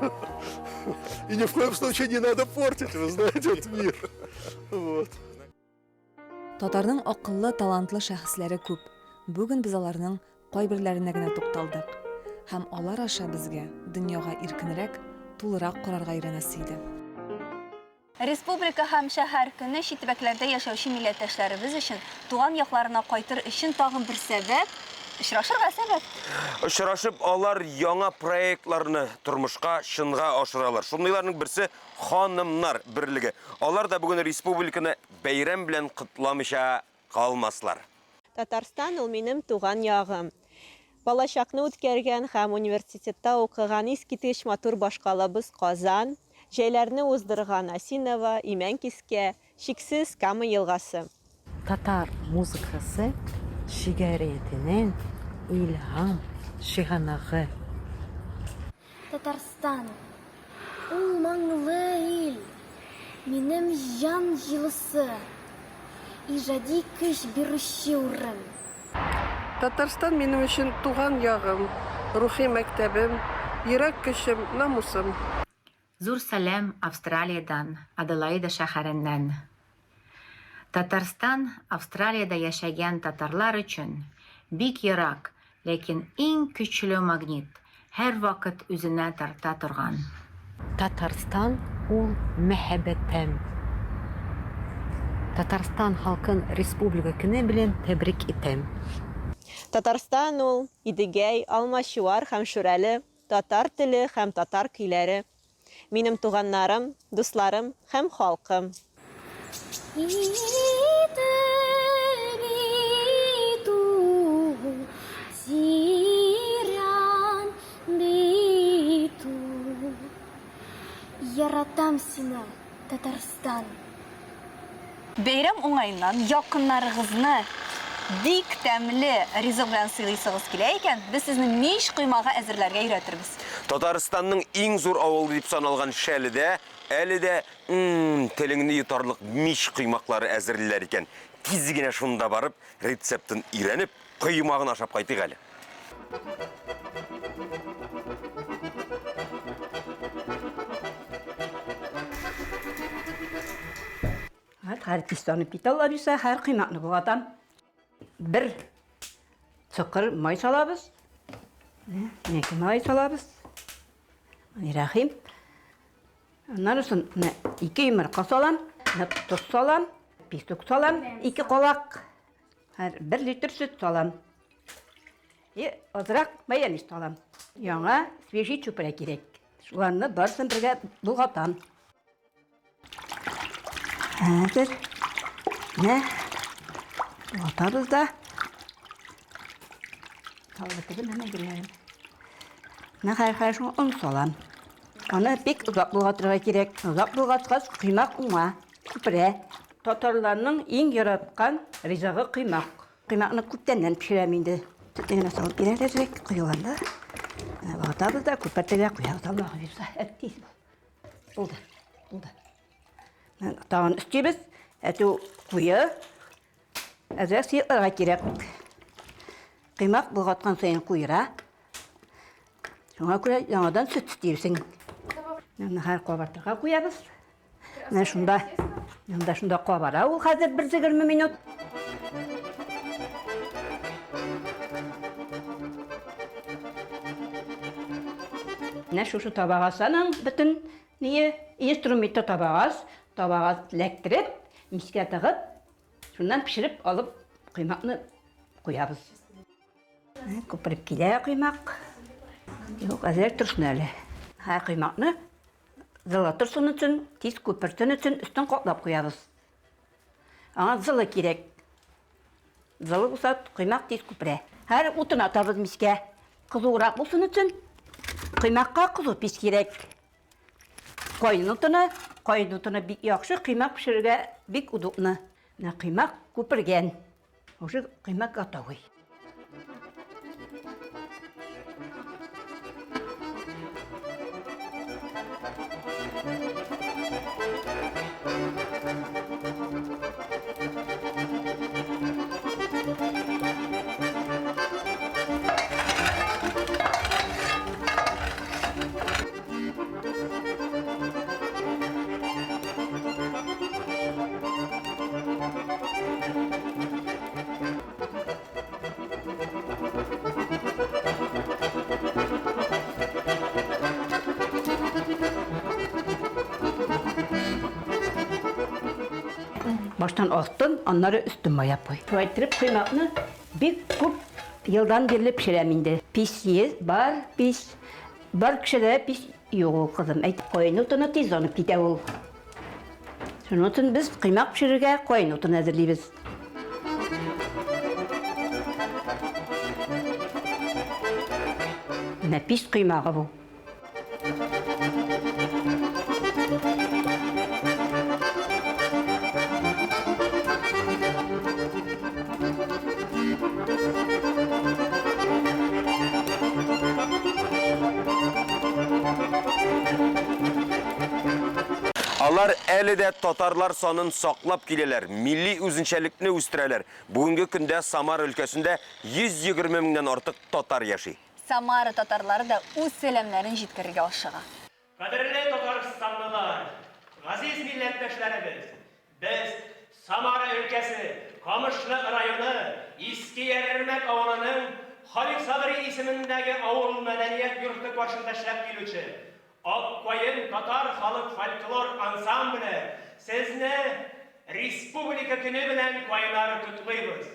И ни в коем случае не надо портить, вы знаете, этот мир. Вот. Татарның акыллы, талантлы шәхесләре күп. Бүген без аларның кайберләренә генә тукталдык. Һәм алар аша безгә дөньяга иркенрәк, тулырак карарга өйрәнәсе иде. Республика һәм шәһәр көне чит төбәкләрдә яшәүче милләттәшләребез өчен туган якларына кайтыр өчен тагын бер сәбәп, очрашырга сәбәп. Очрашып, алар яңа проектларны тормышка, чынга ашыралар. Шундыйларның берсе, Ханымнар берлеге. Алар да бүген республиканы бәйрәм белән котламыйча калмаслар. Татарстан ул минем туган ягым. Балачакны үткәргән һәм университетта укыган искиткеч матур башкалабыз Казан, җәйләрне уздырган Осиново, Имәнкискә, чиксез Кама елгасы. Татар музыкасы шигъриятенең илһам чыганагы. Татарстан, ул моңлы ил, минем җан җылысы, иҗади көч бирүче урын. Татарстан минем өчен туган ягым, рухи мәктәбем, йөрәк көчем, намусым. Зур сәлам Австралиядән, Аделаида шәһәреннән. Татарстан Австралиядә яшәгән татарлар өчен бик ерак, ләкин иң көчле магнит, һәрвакыт үзенә тарта торган. Татарстан ул мәхәббәтем. Татарстан халкын Республика көне белән тәбрик итәм. Татарстан ул, Идегәй, Алмачуар һәм Шүрәле, татар теле һәм татар көйләре. Минем туганнарым, дусларым һәм халкым. Идел бит ул, тирән бит ул. Яратам сине, Татарстан! Бәйрәм уңаеннан якыннарыгызны бик тәмле ризык белән сыйлыйсыгыз килә икән, без сезне мич коймагы әзерләргә өйрәтербез. Татарстанның иң зур авылы дип саналган Шәледә әле дә, м-м, телеңне йотарлык мич коймаклары әзерлиләр икән. Тиз генә шунда барып, рецептын өйрәнеп, коймагын ашап кайтыйк әле. Хәр кистанып китә алабыйса, хәр коймакны болгатам. Бер чокыр май салабыз. Менә май салабыз. Рәхим. Аннан соң менә ике йомырка салам, тоз салам, песок салам, ике калак. Һәр бер литр сөт салам. И азрак майонез салам. Яңа свежий чүпрә кирәк. Шуларны барысын бергә болгатам. Хәзер менә болгатабыз да. Салып бетердем, әнә геләм. Менә хәзер хәзер шуңа он салам. Аны бик озак болгатырга кирәк. Озак болгаткач, коймак уңа, күперә. Татарларның иң яраткан ризыгы коймак. Коймакны күптәннән пешерәм инде. Сөтне генә салып бирәләр әзрәк, коелганда. Менә ватабыз да, күпертергә куябыз. Аллаһу боерса, әт тиз бул. Булды, булды. Менә тагын өстибез. Әтү куе. Әзрәк сыекларга кирәк. Коймак болгаткан саен куера. Шуңа күрә яңадан сөт өстибсең. Менә хәзер кабартырга куябыз. Менә шунда, монда шунда кабара ул хәзер бер 20 минут. Менә шушы табага салың бөтен ние инструментны табага, табага эләктереп, мискә тыгып, шуннан пешереп алып коймакны. куябыз. Күпереп килә коймак. Юк, әзрәк торсын әле. Һә, коймакны җылы торсын өчен, тиз күпертсен өчен өстен каплап куябыз. Аңа җылы кирәк. Җылы булса, коймак тиз күперә. Һәр утын атабыз мичкә. Кызуырак булсын өчен коймакка кызу пич кирәк. Каен утыны, каен утыны бик яхшы, коймак пешерергә бик удобно. Менә коймак күпергән. Уже коймак готовый. Баштан астын, аннары өстен майлап куй. Шулай иттереп коймакны бик күп елдан бирле пешерәм инде. Пич бар, пич. Бар кешедә пич юк ул, кызым. Әйт, каен утыны тиз янып китә ул. Шуның өчен без коймак пешерергә каен утыны әзерлибез. Менә пич коймагы бу. Алар әле дә татарлар санын саклап киләләр, милли үзенчәлекне үстерәләр. Бүгенге көндә Самара өлкәсендә 120 меңнән артык татар яши. Самара татарлары да үз сәламнәрен җиткерергә ашыга. Кадерле татарстанлылар, газиз милләттәшләребез! Без, Самара өлкәсе, Камышлы районы, Иске Ярермәк авылының Халик Садри исемендәге авыл мәдәният йорты каршында эшләп килүче Ак каен татар халык фольклор ансамбле сезне Республика көне белән кайнар котлыйбыз!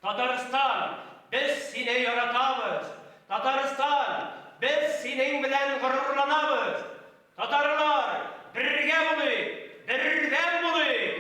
Татарстан, без сине яратабыз! Татарстан, без синең белән горурланабыз! Татарлар, бергә булыйк, бердәм булыйк!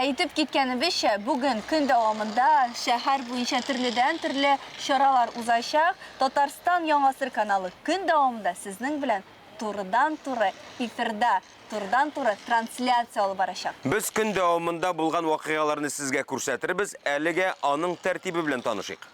Әйтеп киткәнебезчә, бүген көн дәвамында шәһәр буенча төрледән-төрле чаралар узачак. Татарстан Яңа Гасыр каналы көн дәвамында сезнең белән турыдан-туры эфирда, турыдан-туры трансляция алып барачак. Без көн дәвамында булган вакыйгаларны сезгә күрсәтербез, әлегә аның тәртибе белән танышыйк.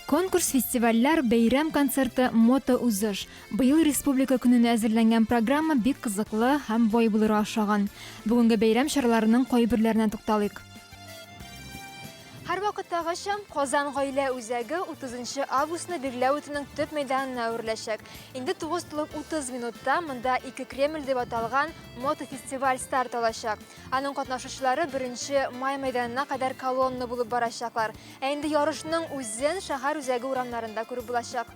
Конкурс-фестивальләр, бәйрәм концерты, мотоузыш. Быел Республика көненә әзерләнгән программа бик кызыклы һәм бай булырга охшаган. Бүгенге бәйрәм чараларының кайберләренә тукталыйк. Һәрвакытта Һәрвакыттагыча, Казан гаилә үзәге 30 нчы августны билгеләп үтүнең төп мәйданына әвереләчәк. Инде 9 тулып 30 минутта монда Ике Кремль дип аталган мотофестиваль старт алачак. Аның катнашучылары беренче май мәйданына кадәр колонна булып барачаклар. Ә инде ярышның үзен шәһәр үзәге урамнарында күреп булачак.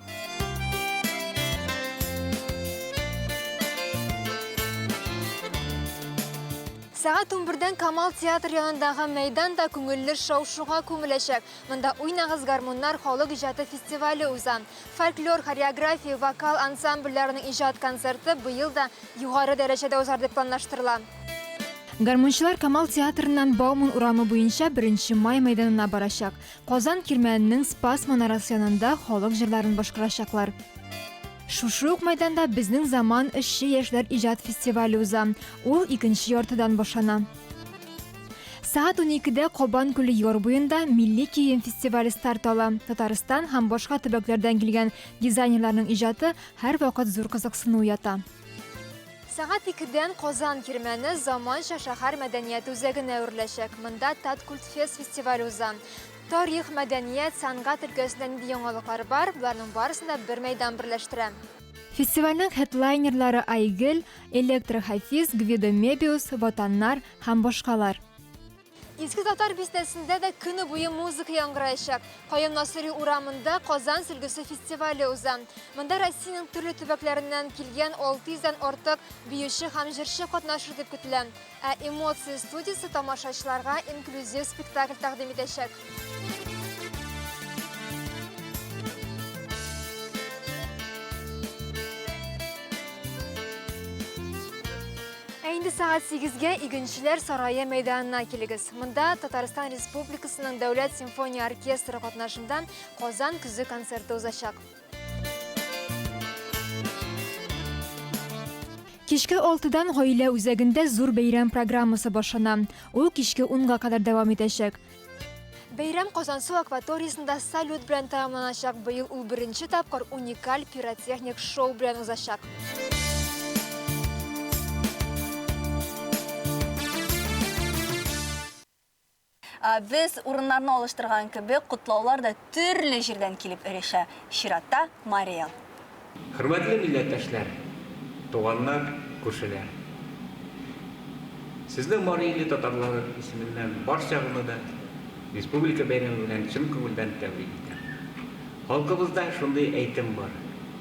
Сәгать унбердән Камал театр янындагы мәйдан да күңелле шау-шуга күмеләчәк. Монда Уйнагыз, гармуннар халык иҗаты фестивале уза. Фольклор, хореография, вокал ансамбльләренең иҗат концерты быел да югары дәрәҗәдә узар дип планлаштырыла. Гармунчылар Камал театрыннан Бауман урамы буенча Беренче май мәйданына барачак. Казан Кирмәненең Спас манарасы янында халык җырларын башкарачаклар. Шушы ук мәйданда Безнең заман эшче яшьләр иҗат фестивале уза. Ул икенче яртыдан башлана. Сәгать уникедә Кабан күле яр буенда милли кием фестивале старт ала. Татарстан һәм башка төбәкләрдән килгән дизайнерларның иҗаты һәрвакыт зур кызыксыну уята. Сәгать икедән Казан Кирмәне заманча шәһәр мәдәнияте үзәгенә әвереләчәк. Монда Таткультфест фестивале уза. Тарих, мәдәният, сәнгать өлкәсендә нинди яңалыклар бар, боларның барысын да бер мәйдан берләштерә. Фестивальнең хедлайнерлары Айгөл, Электро Хафиз, Гвидо Мебиус, Ватаннар һәм башкалар. Иске Татар бистәсендә дә көне буе музыка яңгыраячак. Каюм Насыйри урамында Казан сөлгесе фестивале уза. Монда Россиянең төрле төбәкләреннән килгән 600 дән артык биюче һәм җырчы катнашыр дип көтелә. Ә Эмоции студиясе тамашачыларга инклюзив спектакль тәкъдим итәчәк. Ә инде сәгать сигезгә Игенчеләр сарае мәйданына килегез. Монда Татарстан Республикасының Дәүләт симфония оркестры катнашында Казан көзе концерты узачак. Кичке алтыдан Гаилә үзәгендә зур бәйрәм программасы башлана. Ул кичке унга кадәр дәвам итәчәк. Бәйрәм Казансу акваториясендә салют белән тәмамланачак. Быел ул беренче тапкыр уникаль пиротехник шоу белән узачак. Без урыннарны алыштырган кебек, котлаулар да төрле җирдән килеп ирешә. Чиратта, Марий Эл. Хөрмәтле милләттәшләр, туганнар, күршеләр! Сезне Мари Иле татарлары исеменнән барчагызны да Республика бәйрәме белән чын күңелдән тәбрик итәм. Халкыбызда шундый әйтем бар,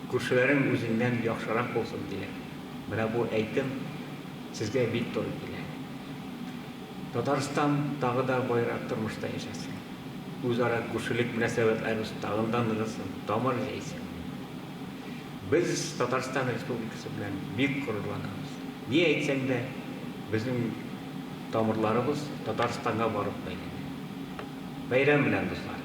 күршеләрең үзеңнән яхшырак булсын, диләр. Менә бу әйтем сезгә бик туры килә. Татарстан тагы да баерак тормышта яшәсен. Үзара күршелек мөнәсәбәтләребез тагын да ныгысын, тамыр җәйсен. Без Татарстан Республикасы белән бик горурланабыз. Ни әйтсәң дә, безнең тамырларыбыз Татарстанга барып бәйләнә. Бәйрәм белән, дуслар!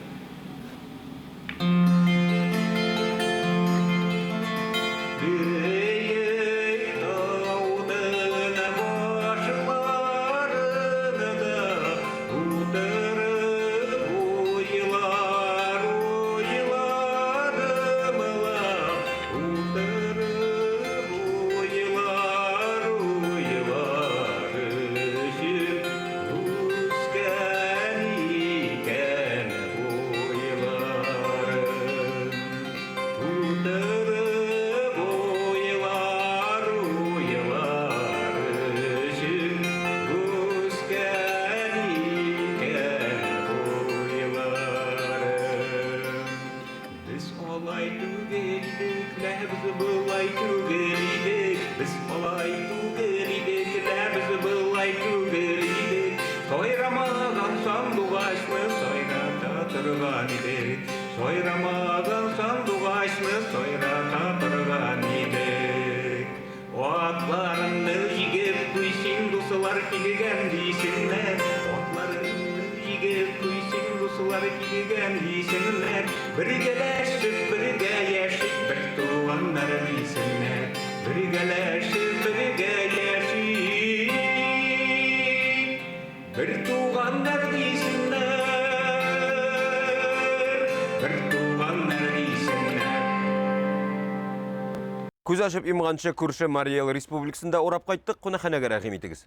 Күз ачып йомганчы күрше Марий Эл республикасын да урап кайттык, кунакханәгә рәхим итегез.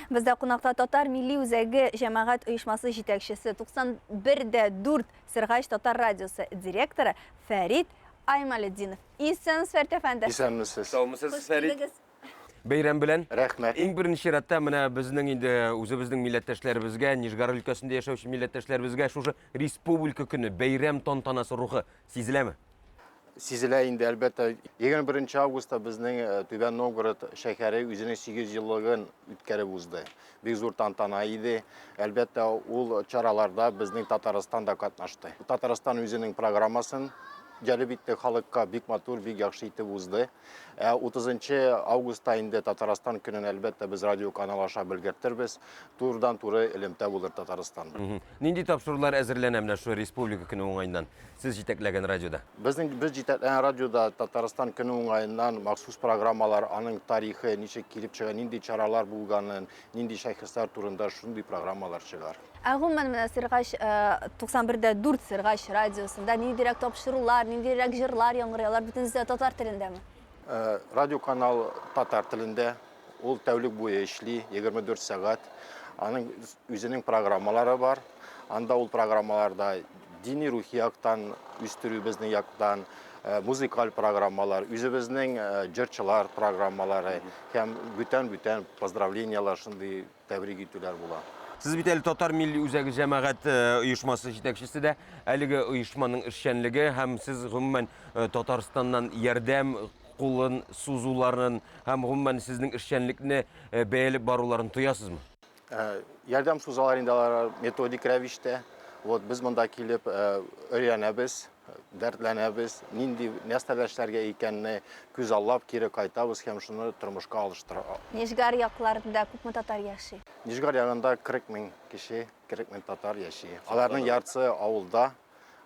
Бездә кунакта Татар милли үзәге җәмәгать оешмасы җитәкчесе, 91 дә 4 Сергач татар радиосы директоры Фәрит Аймалетдинов. Исәнмесез, Фәрит әфәнде. Исәнмесез. Саумысыз, Хуш Фәрит. килдегез. Бәйрәм белән. Рәхмәт. Иң беренче чиратта менә безнең инде үзебезнең милләттәшләребезгә, Нижгар өлкәсендә яшәүче милләттәшләребезгә шушы Республика көне, бәйрәм тантанасы рухы сизеләме? Сизелә инде, әлбәттә. 21 августта безнең э, Түбән Новгород шәһәре үзенең 800 еллыгын үткәреп узды. Бик зур тантана иде. Әлбәттә, ул чараларда безнең Татарстан да катнашты. Татарстан үзенең программасын җәлеп итте халыкка, бик матур, бик яхшы итеп узды. Ә 30 августта инде Татарстан көнен, әлбәттә, без радиоканал аша белгертербез. Турыдан-туры элемтә булыр Татарстан белән. Нинди тапшырулар әзерләнә менә шушы Республика көне уңаеннан сез җитәкләгән радиода? Безнең без җитәкләгән радиода Татарстан көне уңаеннан махсус программалар, аның тарихы ничек килеп чыга, нинди чаралар булганын, нинди шәхесләр турында шундый программалар чыгар. Ә гомумән менә Сергач 91 дә 4 Сергач радиосында ниндирәк тапшырулар, ниндирәк җырлар яңгырый, алар бөтенесе дә татар телендәме? Радиоканал татар телендә, ул тәүлек буе эшли, 24 сәгать. Аның үзенең программалары бар. Анда ул программаларда дини рухи яктан үстерү безнең яктан, музыкаль программалар, үзебезнең җырчылар программалары һәм бүтән-бүтән поздравлениелар шундый тәбрик итүләр була. Сез бит әле Татар милли үзәге җәмәгать оешмасы җитәкчесе дә. Әлеге оешманың эшчәнлеге һәм сез гомумән Татарстаннан ярдәм кулын сузуларын һәм гомумән сезнең эшчәнлекне бәяләп баруларын тоясызмы? Ярдәм сузалар инде алар методик рәвештә. Вот без монда килеп өйрәнәбез, дәртләнәбез, нинди нәрсәләр эшләргә икәнне күзаллап кире кайтабыз һәм шуны тормышка алыштыра. Нижгар якларында күпме татар яши? Нижгар ягында 40 мең кеше, 40 мең татар яши. Аларның яртысы авылда,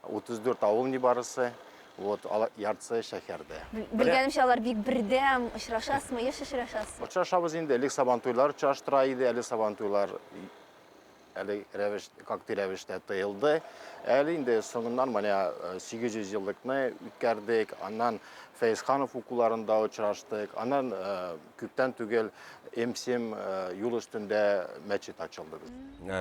34 авыл нибарысы, вот, яртысы шәһәрдә. Белгәнемчә, алар бик бердәм, очрашасызмы, еш очрашасызмы? Очрашабыз инде, элек Сабантуйлар очраштыра иде, әле Сабантуйлар әле рәвеш, кактый рәвештә тыелды. Әле инде соңыннан менә 800 еллыкны үткәрдек, аннан Фәезханов укуларында очраштык, аннан күптән түгел М7 юл өстендә мәчет ачылды.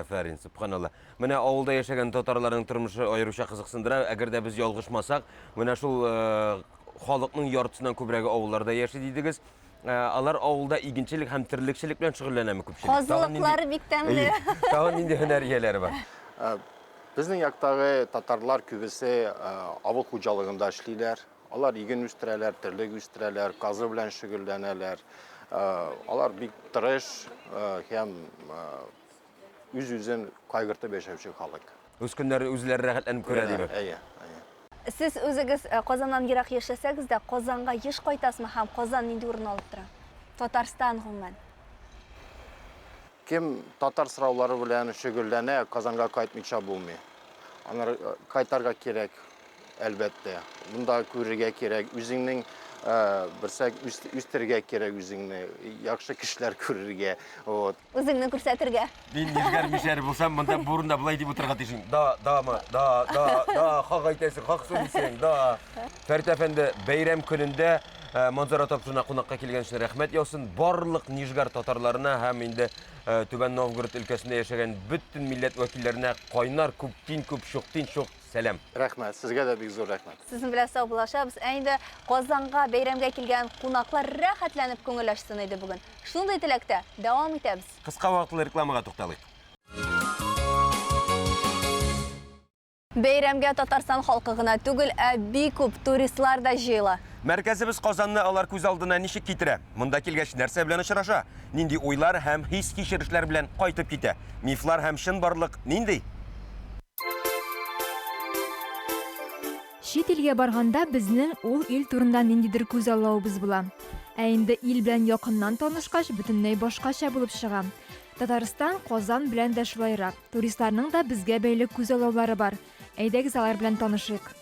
Афәрин, сөбханалла. Менә авылда яшәгән татарларның тормышы аеруча кызыксындыра. Әгәр дә без ялгышмасак, менә шул э, халыкның яртысыннан күбрәге авылларда яши дидегез. Э, алар авылда игенчелек һәм терлекчелек белән шөгыльләнәме күпчелек? Казылыклары бик тәмле. Тагын нинди һөнәр ияләре бар? Э, безнең яктагы татарлар күбесе авыл хуҗалыгында эшлиләр. Алар иген үстерәләр, терлек үстерәләр, казы белән шөгыльләнәләр. Алар бик тырыш һәм үз-үзен кайгыртып яшәүче халык. Үз көннәрен үзләре рәхәтләнеп күрә, димәк. Әйе, әйе. Сез үзегез э, Казаннан ерак яшәсәгез дә, Казанга еш кайтасызмы һәм Казан нинди урын алып тора? Татарстан гомумән. Кем татар сораулары белән шөгыльләнә, Казанга кайтмыйча булмый. Аннары э, кайтарга кирәк, әлбәттә. Монда күрергә кирәк, үзеңнең э, берсәк үстерергә кирәк үзеңне, яхшы кешеләр күрергә. Вот. Үзеңне күрсәтергә. Мин Нижгар мишәр булсам, монда бу урында болай дип утырырга тиешең. Да, дамы, да, да, да, хак әйтәсең, хак сөйлисең, да. Фәрит әфәнде, бәйрәм көнендә э, Манзара тапшыруына кунакка килгән өчен рәхмәт яусын. Барлык Нижгар татарларына һәм инде э, Түбән Новгород өлкәсендә яшәгән бөтен милләт вәкилләренә кайнар күптин күп, чуктин чук сәлам. Рәхмәт, сезгә дә бик зур рәхмәт. Сезнең белән саубуллашабыз. Ә инде Казанга бәйрәмгә килгән кунаклар рәхәтләнеп күңел ачсын иде бүген. Шундый теләктә дәвам итәбез. Кыска вакытлы рекламага тукталыйк. Бәйрәмгә Татарстан халкы гына түгел, ә бик күп туристлар да җыела. Мәркәзебез Казанны алар күз алдына ничек китерә? Монда килгәч нәрсә белән очраша? Нинди уйлар һәм хис-кичерешләр белән кайтып китә? Мифлар һәм чынбарлык нинди? Чит илгә барганда безнең ул ил турында ниндидер күзаллавыбыз була. Ә инде ил белән якыннан танышкач, бөтенләй башкача булып чыга. Татарстан, Казан белән дә шулайрак. Туристларның да безгә бәйле күзаллаулары бар. Әйдәгез алар белән танышыйк.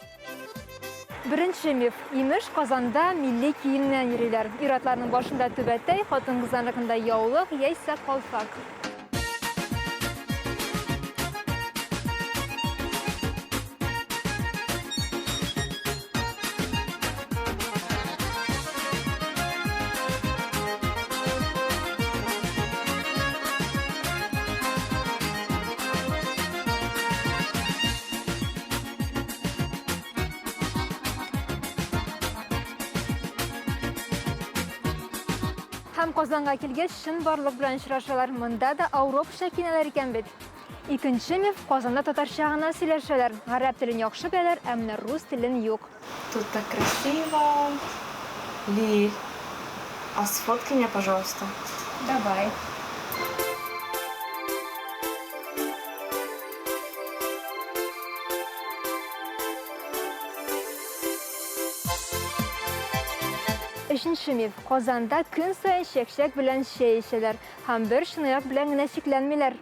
Беренче миф. Имеш, Казанда милли киемнән йөриләр. Ир-атларның башында түбәтәй, хатын-кызларныкында яулык яисә калфак. Һәм Казанга килгәч, чынбарлык белән очрашалар, монда да ауропача киенәләр икән бит. Икенче миф, Казанда татарча гына сөйләшәләр, гарәп телен яхшы беләләр, ә менә рус телен юк. Тут так красиво. Лиль, а сфоткай меня, пожалуйста. Давай. Өченче миф, Казанда көн саен чәкчәк белән чәй эчәләр һәм бер чынаяк белән генә чикләнмиләр.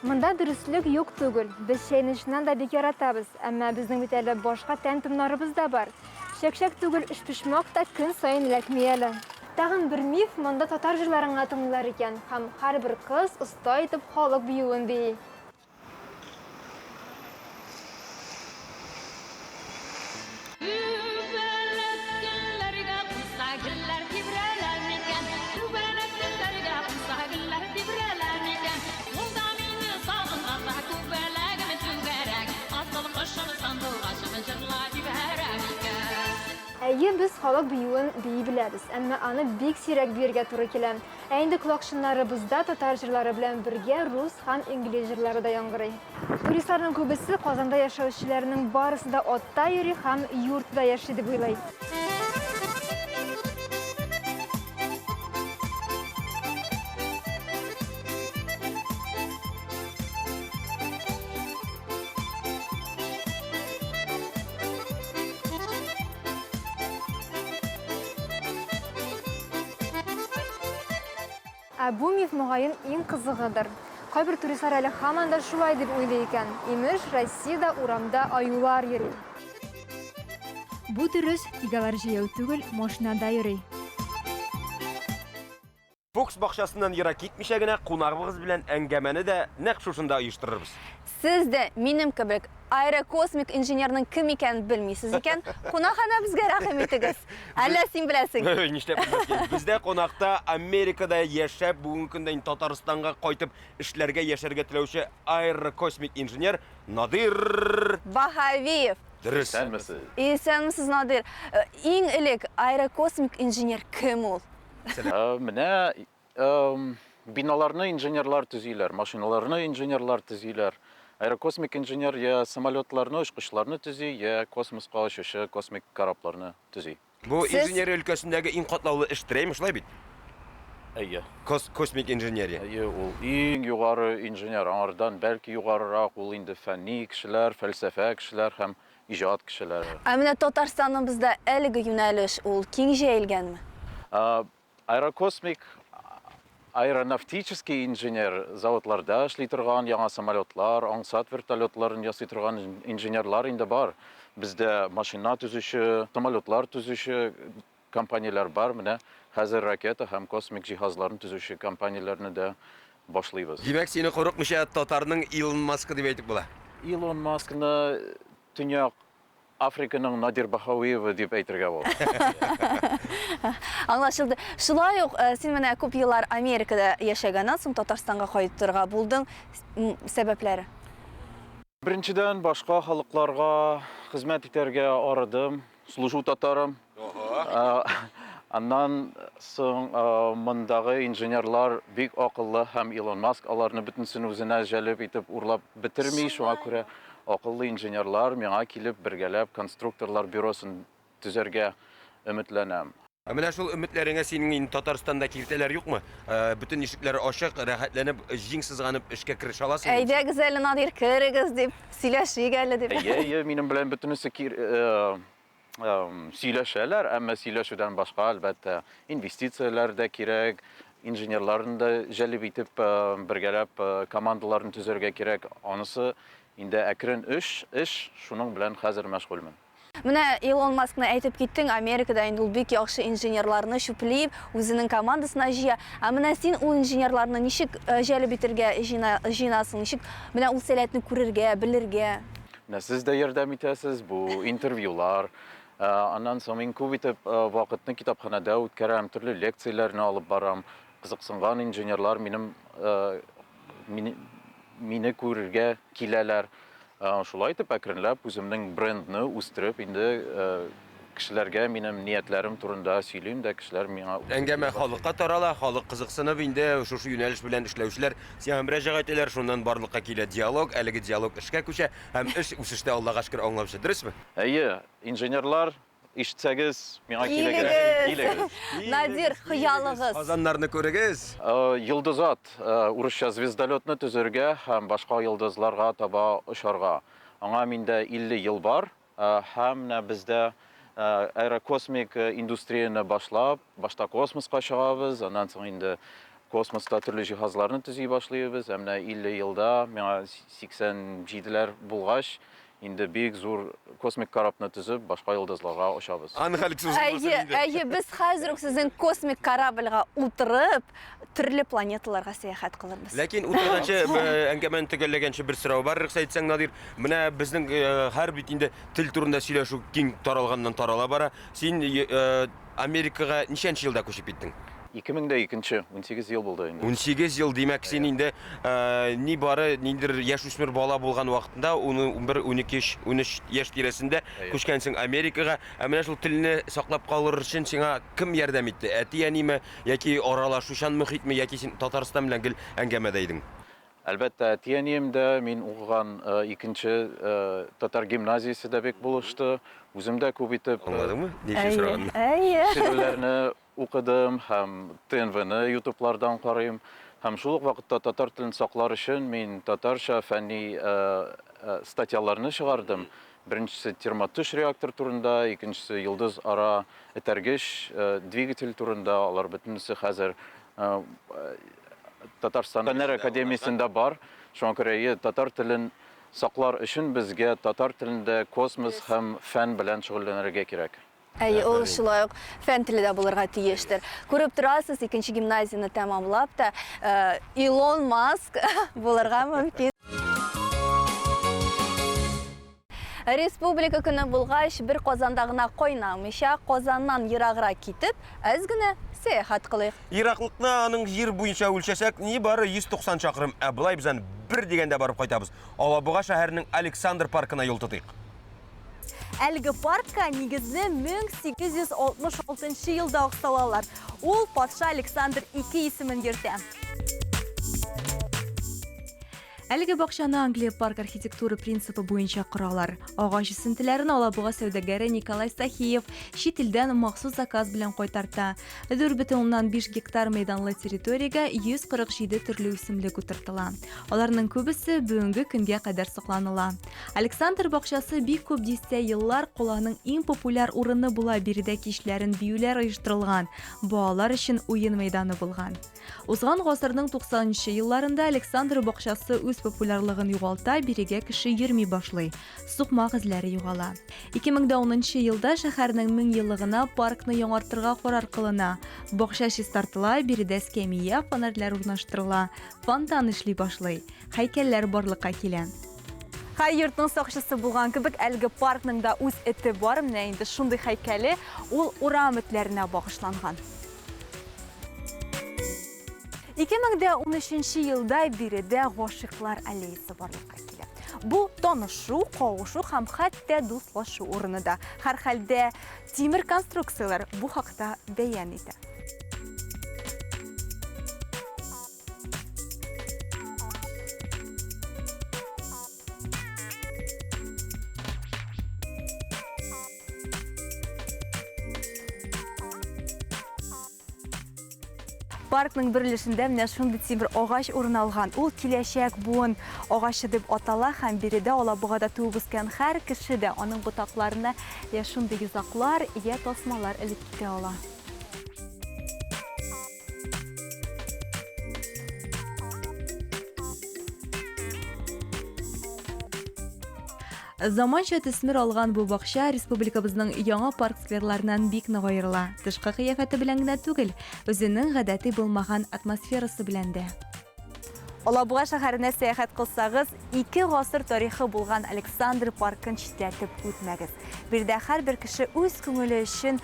Монда дөреслек юк түгел. Без чәйне чыннан да бик яратабыз. Әмма безнең бит әле башка тәм-томнарыбыз да бар. Чәкчәк түгел, өчпочмак та көн саен эләкми әле. Тагын бер миф, монда татар җырларын гына тыңлыйлар икән һәм һәрбер кыз оста итеп халык биюен бии. Әйе, без халык биюен бии беләбез, әмма аны бик сирәк биергә туры килә. Ә инде колакчыннарыбызда татар җырлары белән бергә рус һәм инглиз җырлары да яңгырый. Туристларның күбесе Казанда яшәүчеләрнең барысы да атта йөри һәм юртада яши дип уйлый. Ә бу миф, мөгаен, иң кызыгыдыр. Кайбер туристлар әле һаман да шулай дип уйлый икән. Имеш, Россиядә урамда аюлар йөри. Бу дөрес, тик алар җәяү түгел, машинада йөри. Фукс бакчасыннан ерак китмичә генә кунагыбыз белән әңгәмәне дә нәкъ шушында оештырырбыз. Сез дә, минем кебек, аэрокосмик инженерның кем икәнен белмисез икән, кунакханәбезгә рәхим итегез. Әллә син беләсең? Нишләп белмәскә? Бездә кунакта Америкада яшәп, бүгенге көндә инде Татарстанга кайтып эшләргә, яшәргә теләүче аэрокосмик инженер Надир Баһавиев. Дөрес. Исәнмесез. Исәнмесез, Надир. Иң элек аэрокосмик инженер кем ул? Менә биналарны инженерлар төзиләр, машиналарны инженерлар төзиләр. Аэрокосмик инженер я самолетларны, очкычларны төзи, я космоска очучы космик корабларны төзи. Бу инженерия өлкәсендәге иң катлаулы эштер, әйме, шулай бит? Әйе. Космик инженерия. Әйе, ул иң югары инженер, аңардан бәлки югарырак, ул инде фәнни кешеләр, фәлсәфә кешеләр һәм иҗат кешеләре. Ә менә Татарстаныбызда әлеге юнәлеш ул киң җәелгәнме? Аэрокосмик, аэронавтический инженер, заводларда эшли торган яңа самолетлар, аңсат вертолетларын ясый торган инженерлар инде бар. Бездә машина төзүче, самолетлар төзүче компанияләр бар. Менә хәзер ракета һәм космик җиһазларын төзүче компанияләрне дә башлыйбыз. Димәк, сине курыкмыйча татарның Илон Маскы дип әйтеп була? Илон Маскны Төньяк Африканың Надир Баһавиевы дип әйтергә була. Аңлашылды. Шулай ук син менә күп еллар Америкада яшәгәннән соң Татарстанга кайтырга булдың. Сәбәпләре? Беренчедән, башка халыкларга хезмәт итәргә арыдым. Служу татарам. Аннан соң мондагы инженерлар бик акыллы һәм Илон Маск аларны бөтенесен үзенә җәлеп итеп урлап бетерми. Шуңа күрә акыллы инженерлар миңа килеп бергәләп конструкторлар бюросын төзәргә өметләнәм. Ә менә шул өметләреңә синең инде Татарстанда киртәләр юкмы? Бөтен ишекләр ачык, рәхәтләнеп, җиң сызганып эшкә керешә аласыңмы? Әйдәгез әле, Надир, керегез дип, сөйләшик әле дип. Әйе, әйе, минем белән бөтенесе сөйләшәләр, әмма сөйләшүдән башка, әлбәттә, инвестицияләр дә кирәк, инженерларны да җәлеп итеп, бергәләп командаларны төзергә кирәк. Анысы инде әкрен эш, шуның белән хәзер мәшгульмен. Менә Илон Маскны әйтеп киттең, Америкада инде ул бик яхшы инженерларны чүпли, үзенең командасына җыя. Ә менә син ул инженерларны ничек җәлеп итергә җыенасың, ничек менә ул сәләтне күрергә, белергә? Менә сез дә ярдәм итәсез, бу интервьюлар. Аннан соң мин күп итеп вакытны китапханәдә үткәрәм, төрле лекцияләрне алып барам. Кызыксынган инженерлар минем мине күрергә киләләр. Шулай итеп, әкренләп үземнең брендны үстереп, инде кешеләргә минем ниятләрем турында сөйлим дә, кешеләр миңа. Әңгәмә халыкка тарала, халык кызыксынып инде шушы юнәлеш белән эшләүчеләр сиңа мөрәҗәгать итәләр, шуннан барлыкка килә диалог, әлеге диалог эшкә күчә һәм эш үсештә, Аллага шөкер, аңлаучы. Дөресме? Әйе, инженерлар Ишетсәгез, миңа килегез. Килегез. Надир, хыялыгыз. Казаннарны күрегез. Йолдызат, урысча звездолетны төзергә һәм башка йолдызларга таба очарга. Аңа миндә 50 ел бар. Һәм менә бездә аэрокосмик индустрияне башлап, башта космоска чыгабыз, аннан соң инде космоста төрле җиһазларны төзи башлыйбыз. Ә менә 50 елда, миңа 87ләр булгач, Инде бик зур космик корабны төзеп, башка йолдызларга очабыз. Аны хәл итсез булмасын Әйе, инде. әйе, без хәзер үк сезнең космик корабльгә утырып, төрле планеталарга сәяхәт кылырбыз. Ләкин утырганчы, әңгәмәне төгәлләгәнче бер сорау бар, рөхсәт итсәң, Надир. Менә безнең һәр бит инде тел турында сөйләшү киң таралганнан тарала бара. Син Америкага ничәнче елда күчеп киттең? 2002 нче, 18 ел булды инде. 18 ел, димәк, син инде нибары ниндидер яшүсмер бала булган вакытында, 11, 12, 13 яшь тирәсендә күчкәнсең Америкага. Ә менә шул телне саклап калыр өчен сиңа кем ярдәм итте? Әти-әниме яки аралашучан мохитме, яки син Татарстан белән гел әңгәмәдә идең? Әлбәттә, әти-әнием дә, мин укыган икенче татар гимназиясе дә бик булышты. Үзем дә күп итеп Аңладыңмы, ни өчен сораганны? Әйе. Шигырьләрне укыдым һәм ТНВны ютублардан карыйм. Һәм шул ук вакытта татар телен саклар өчен мин татарча фәнни статьяларны чыгардым. Беренчесе термотөш реактор турында, икенчесе йолдыз ара этәргеч двигатель турында. Алар бөтенесе хәзер Татарстан Фәннәр академиясендә бар. Шуңа күрә әйе, татар телен саклар өчен безгә татар телендә космос һәм фән белән шөгыльләнергә кирәк. Әйе, ул шулай ук фән теле дә булырга тиештер. Күреп торасыз, икенче гимназияне тәмамлап та Илон Маск булырга мөмкин. Республика көне булгач, бер Казанда гына кайнамыйча, Казаннан ераграк китеп, әз генә сәяхәт кылыйк. Ераклыкны аның җир буенча үлчәсәк, нибары 190 чакрым, ә болай без аны бер дигәндә барып кайтабыз. Алабуга шәһәренең Александр паркына юл тотыйк. Әлеге паркка нигезне 1866 елда ук салалар. Ул патша Александр II исемен йөртә. Әлеге бакчаны Англия парк архитектура принципы буенча коралар. Агач үсентеләрен Алабуга сәүдәгәре Николай Стахиев чит илдән махсус заказ белән кайтарта. 4,5 гектар мәйданлы территориягә 147 төрле үсемлек утыртыла. Аларның күбесе бүгенге көнгә кадәр сакланыла. Александр бакчасы бик күп дистә еллар каланың иң популяр урыны була, биредә кичләрен биюләр оештырылган, балалар өчен уен мәйданы булган. Узган гасырның 90 нчы елларында Александр бакчасы үз популярлыгын югалта, бирегә кеше йөрми башлый. Сукмак эзләре югала. 2010 нчы елда шәһәрнең 1000 еллыгына паркны яңартырга карар кылына. Бакча чистартыла, биредә эскәмия, фонарьләр урнаштырыла, фонтан эшли башлый, һәйкәлләр барлыкка килә. Һәр йортның сакчысы булган кебек, әлеге паркның да үз эте бар. Менә инде шундый һәйкәле, ул урам этләренә багышланган. 2013 елда биредә гашыйклар аллеясы барлыкка килә. Бу танышу, кавышу һәм хәтта дуслашу урыны да. Һәрхәлдә тимер конструкцияләр бу хакта бәян итә. Паркның бер өлешендә менә шундый тимер агач урын алган. Ул киләчәк буын агачы дип атала һәм биредә Алабугада туып үскән һәр кеше дә аның ботакларына я шундый йозаклар, я тасмалар элеп китә ала. Заманча төсмер алган бу бакча республикабызның яңа парк-скверларыннан бик нык аерыла. Тышкы кыяфәте белән генә түгел, үзенең гадәти булмаган атмосферасы белән дә. Алабуга шәһәренә сәяхәт кылсагыз, ике гасыр тарихы булган Александр паркын читләтеп үтмәгез. Биредә һәрбер кеше үз күңеле өчен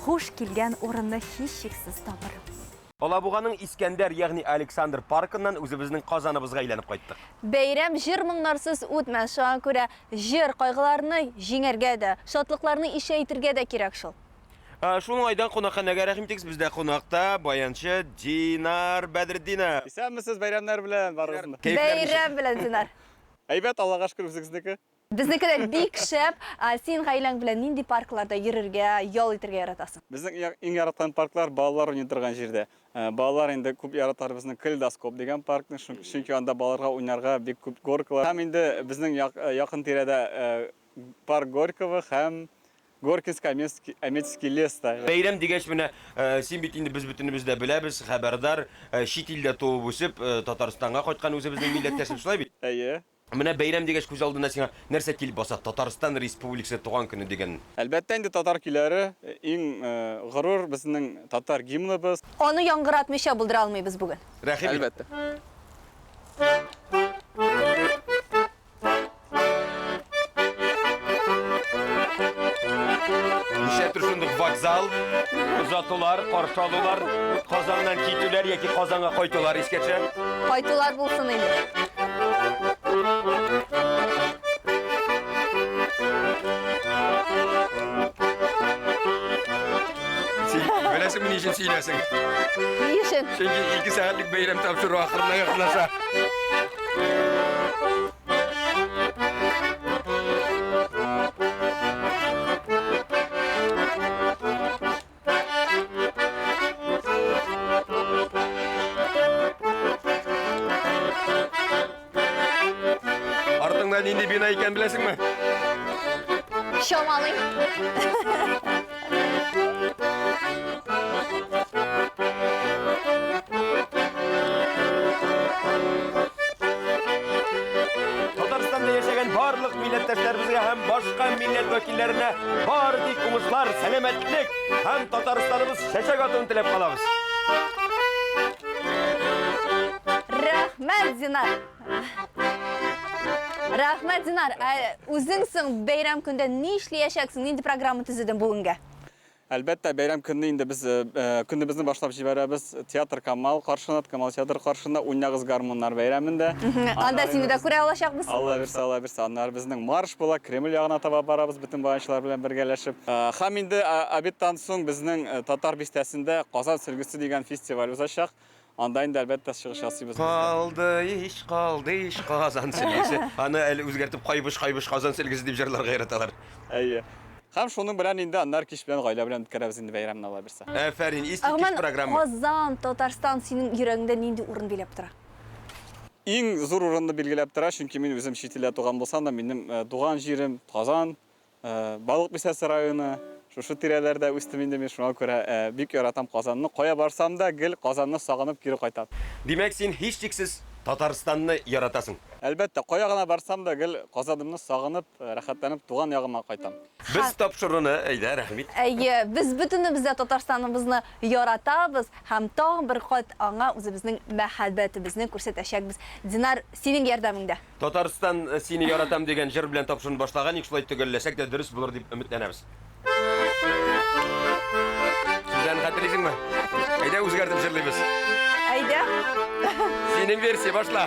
хуш килгән урынны һичшиксез табыр. Алабуганың Искәндәр, ягъни Александр паркыннан үзебезнең Казаныбызга әйләнеп кайттык. Бәйрәм җыр-моңнарсыз үтмәс, шуңа күрә җыр кайгыларны җиңәргә дә, шатлыкларны ишәйтергә дә кирәк шул. Шул уңайдан кунакханәгә рәхим итегез, бездә кунакта баянчы Динар Бәдретдинов. Исәнмесез, бәйрәмнәр белән барыгызны. Бәйрәм белән, Динар. Әйбәт, Аллага шөкер, үзегезнеке? Безнеке дә бик шәп. Син гаиләң белән нинди паркларда йөрергә, ял итәргә яратасың? Безнең иң яраткан парклар балалар уйный торган җирдә. Балалар инде күп яраталар безнең Калейдоскоп дигән паркны, чөнки анда балаларга уйнарга бик күп горкалар. Һәм инде безнең якын тирәдә парк Горького һәм Горкинско-Аметьский лес та. Бәйрәм дигәч, менә син бит инде без бөтенебез дә беләбез, хәбәрдар, чит илдә туып үсеп, Татарстанга кайткан үзебезнең милләттәшебез, шулай бит? Әйе. Менә бәйрәм дигәч күз алдына сиңа нәрсә килеп баса? Татарстан Республикасы туган көне дигән. Әлбәттә инде татар көйләре иң горур безнең татар гимныбыз. Аны яңгыратмыйча булдыра алмыйбыз бүген. Рәхим ит. Әлбәттә. Нишләптер шундук вокзал, озатулар, каршы алулар, Казаннан китүләр яки Казанга кайтулар искә төшә. Кайтулар булсын инде. Син беләсеңме ни өчен сөенәсең? Ни өчен? Чөнки 2 сәгатьлек бәйрәм тапшыру ахырына якынлаша. Артыңда нинди бина икәнен беләсеңме? Чамалыйм. Татарстанда яшәгән барлык милләттәшләребезгә һәм башка милләт вәкилләренә бары тик уңышлар, сәламәтлек һәм Татарстаныбыз чәчәк атуын теләп калабыз. Рәхмәт, Динар. Рәхмәт, Динар. Ә үзең соң бәйрәм көндә ни эшләячәксең? Нинди программа төзедең бүгенгә? Әлбәттә, бәйрәм көнне инде без көнебезне башлап җибәрәбез театр Камал каршында, Камал театры каршында Уйнагыз гармуннар бәйрәмендә. Анда сине дә күрә алачакбыз. Алла бирсә, Алла бирсә, аннары безнең марш була, Кремль ягына таба барабыз бөтен баянчылар белән бергәләшеп. Һәм инде обедтан соң безнең Татар бистәсендә Казан сөлгесе дигән фестиваль узачак. Анда инде, әлбәттә, чыгыш ясыйбыз без дә. Калды ич, калды ич Казан сөлгесе. Аны әле үзгәртеп Кайбыч, Кайбыч Казан сөлгесе дип җырларга яраталар. Әйе. Һәм шуның белән инде аннары кич белән гаилә белән үткәрәбез инде бәйрәмне, Алла бирсә. Афәрин, искиткеч Гомумән, программа. Казан, Татарстан синең йөрәгеңдә нинди урын биләп тора? Иң зур урынны билгеләп тора, чөнки мин үзем чит илдә туган булсам да, минем туган җирем Казан. Балык Бистәсе районы, шушы тирәләрдә үстем инде мин, шуңа күрә бик яратам Казанны. Кая барсам да, гел Казанны сагынып кире кайтам. Димәк, син һичшиксез Татарстанны яратасың? Әлбәттә, кая гына барсам да, гел Казанымны сагынып, рәхәтләнеп туган ягыма кайтам. Без тапшыруны, әйдә, рәхим ит. Әйе, без бөтенебез дә Татарстаныбызны яратабыз һәм тагын бер кат аңа үзебезнең мәхәббәтебезне күрсәтәчәкбез. Динар, синең ярдәмеңдә. Татарстан сине яратам дигән җыр белән тапшыруны башлаган идек, шулай төгәлләсәк тә дөрес булыр дип өметләнәбез. Сүзләрен хәтерлисеңме? Әйдә үзгәртеп җырлыйбыз. Әйдә. Синең версия башла.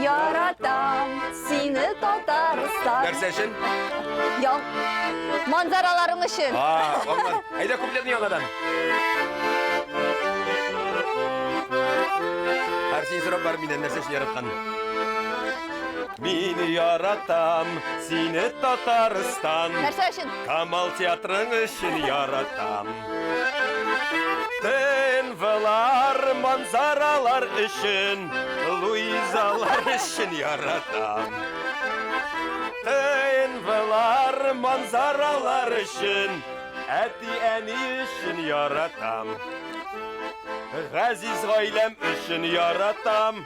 Яратам сине, Татарстан. Нәрсә өчен? Ял. Манзараларың өчен. А, аңладым. Әйдә куплетны яңадан. Һәр син сорап бар миннән нәрсә өчен яратканны. Мин яратам сине, Татарстан. Нәрсә өчен? Камал театрың өчен яратам. ТНВлар, манзаралар өчен, Луизалар өчен яратам. ТНВлар, манзаралар өчен, әти-әни өчен яратам. Газиз гаиләм өчен яратам.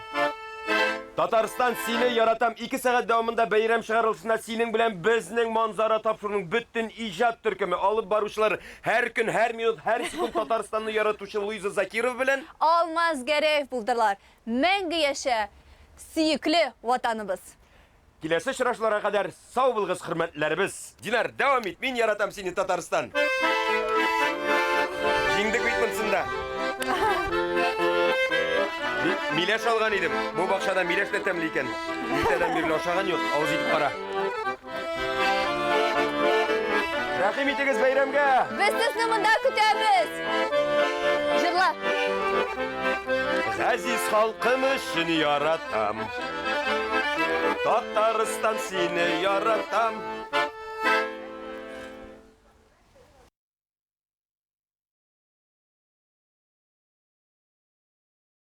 Татарстан, сине яратам. Ике сәгать дәвамында бәйрәм чыгарылышында синең белән безнең Манзара тапшыруның бөтен иҗат төркеме, алып баручылар, һәр көн, һәр минут, һәр секунд Татарстанны яратучы Луиза Закирова белән Алмаз Гәрәев булдылар. Мәңге яшә! сөекле Ватаныбыз! Киләсе очрашуларга кадәр сау булыгыз, хөрмәтләребез! Динар, дәвам ит, мин яратам сине, Татарстан! Җиңдек бит монсында. Миләш алган идем. Бу бакчада миләш тә тәмле икән. Иртәдән бирле ашаган юк, авыз итеп кара. Рәхим итегез бәйрәмгә! Без сезне монда көтәбез! Җырла! Газиз халкым өчен яратам. Татарстан сине яратам.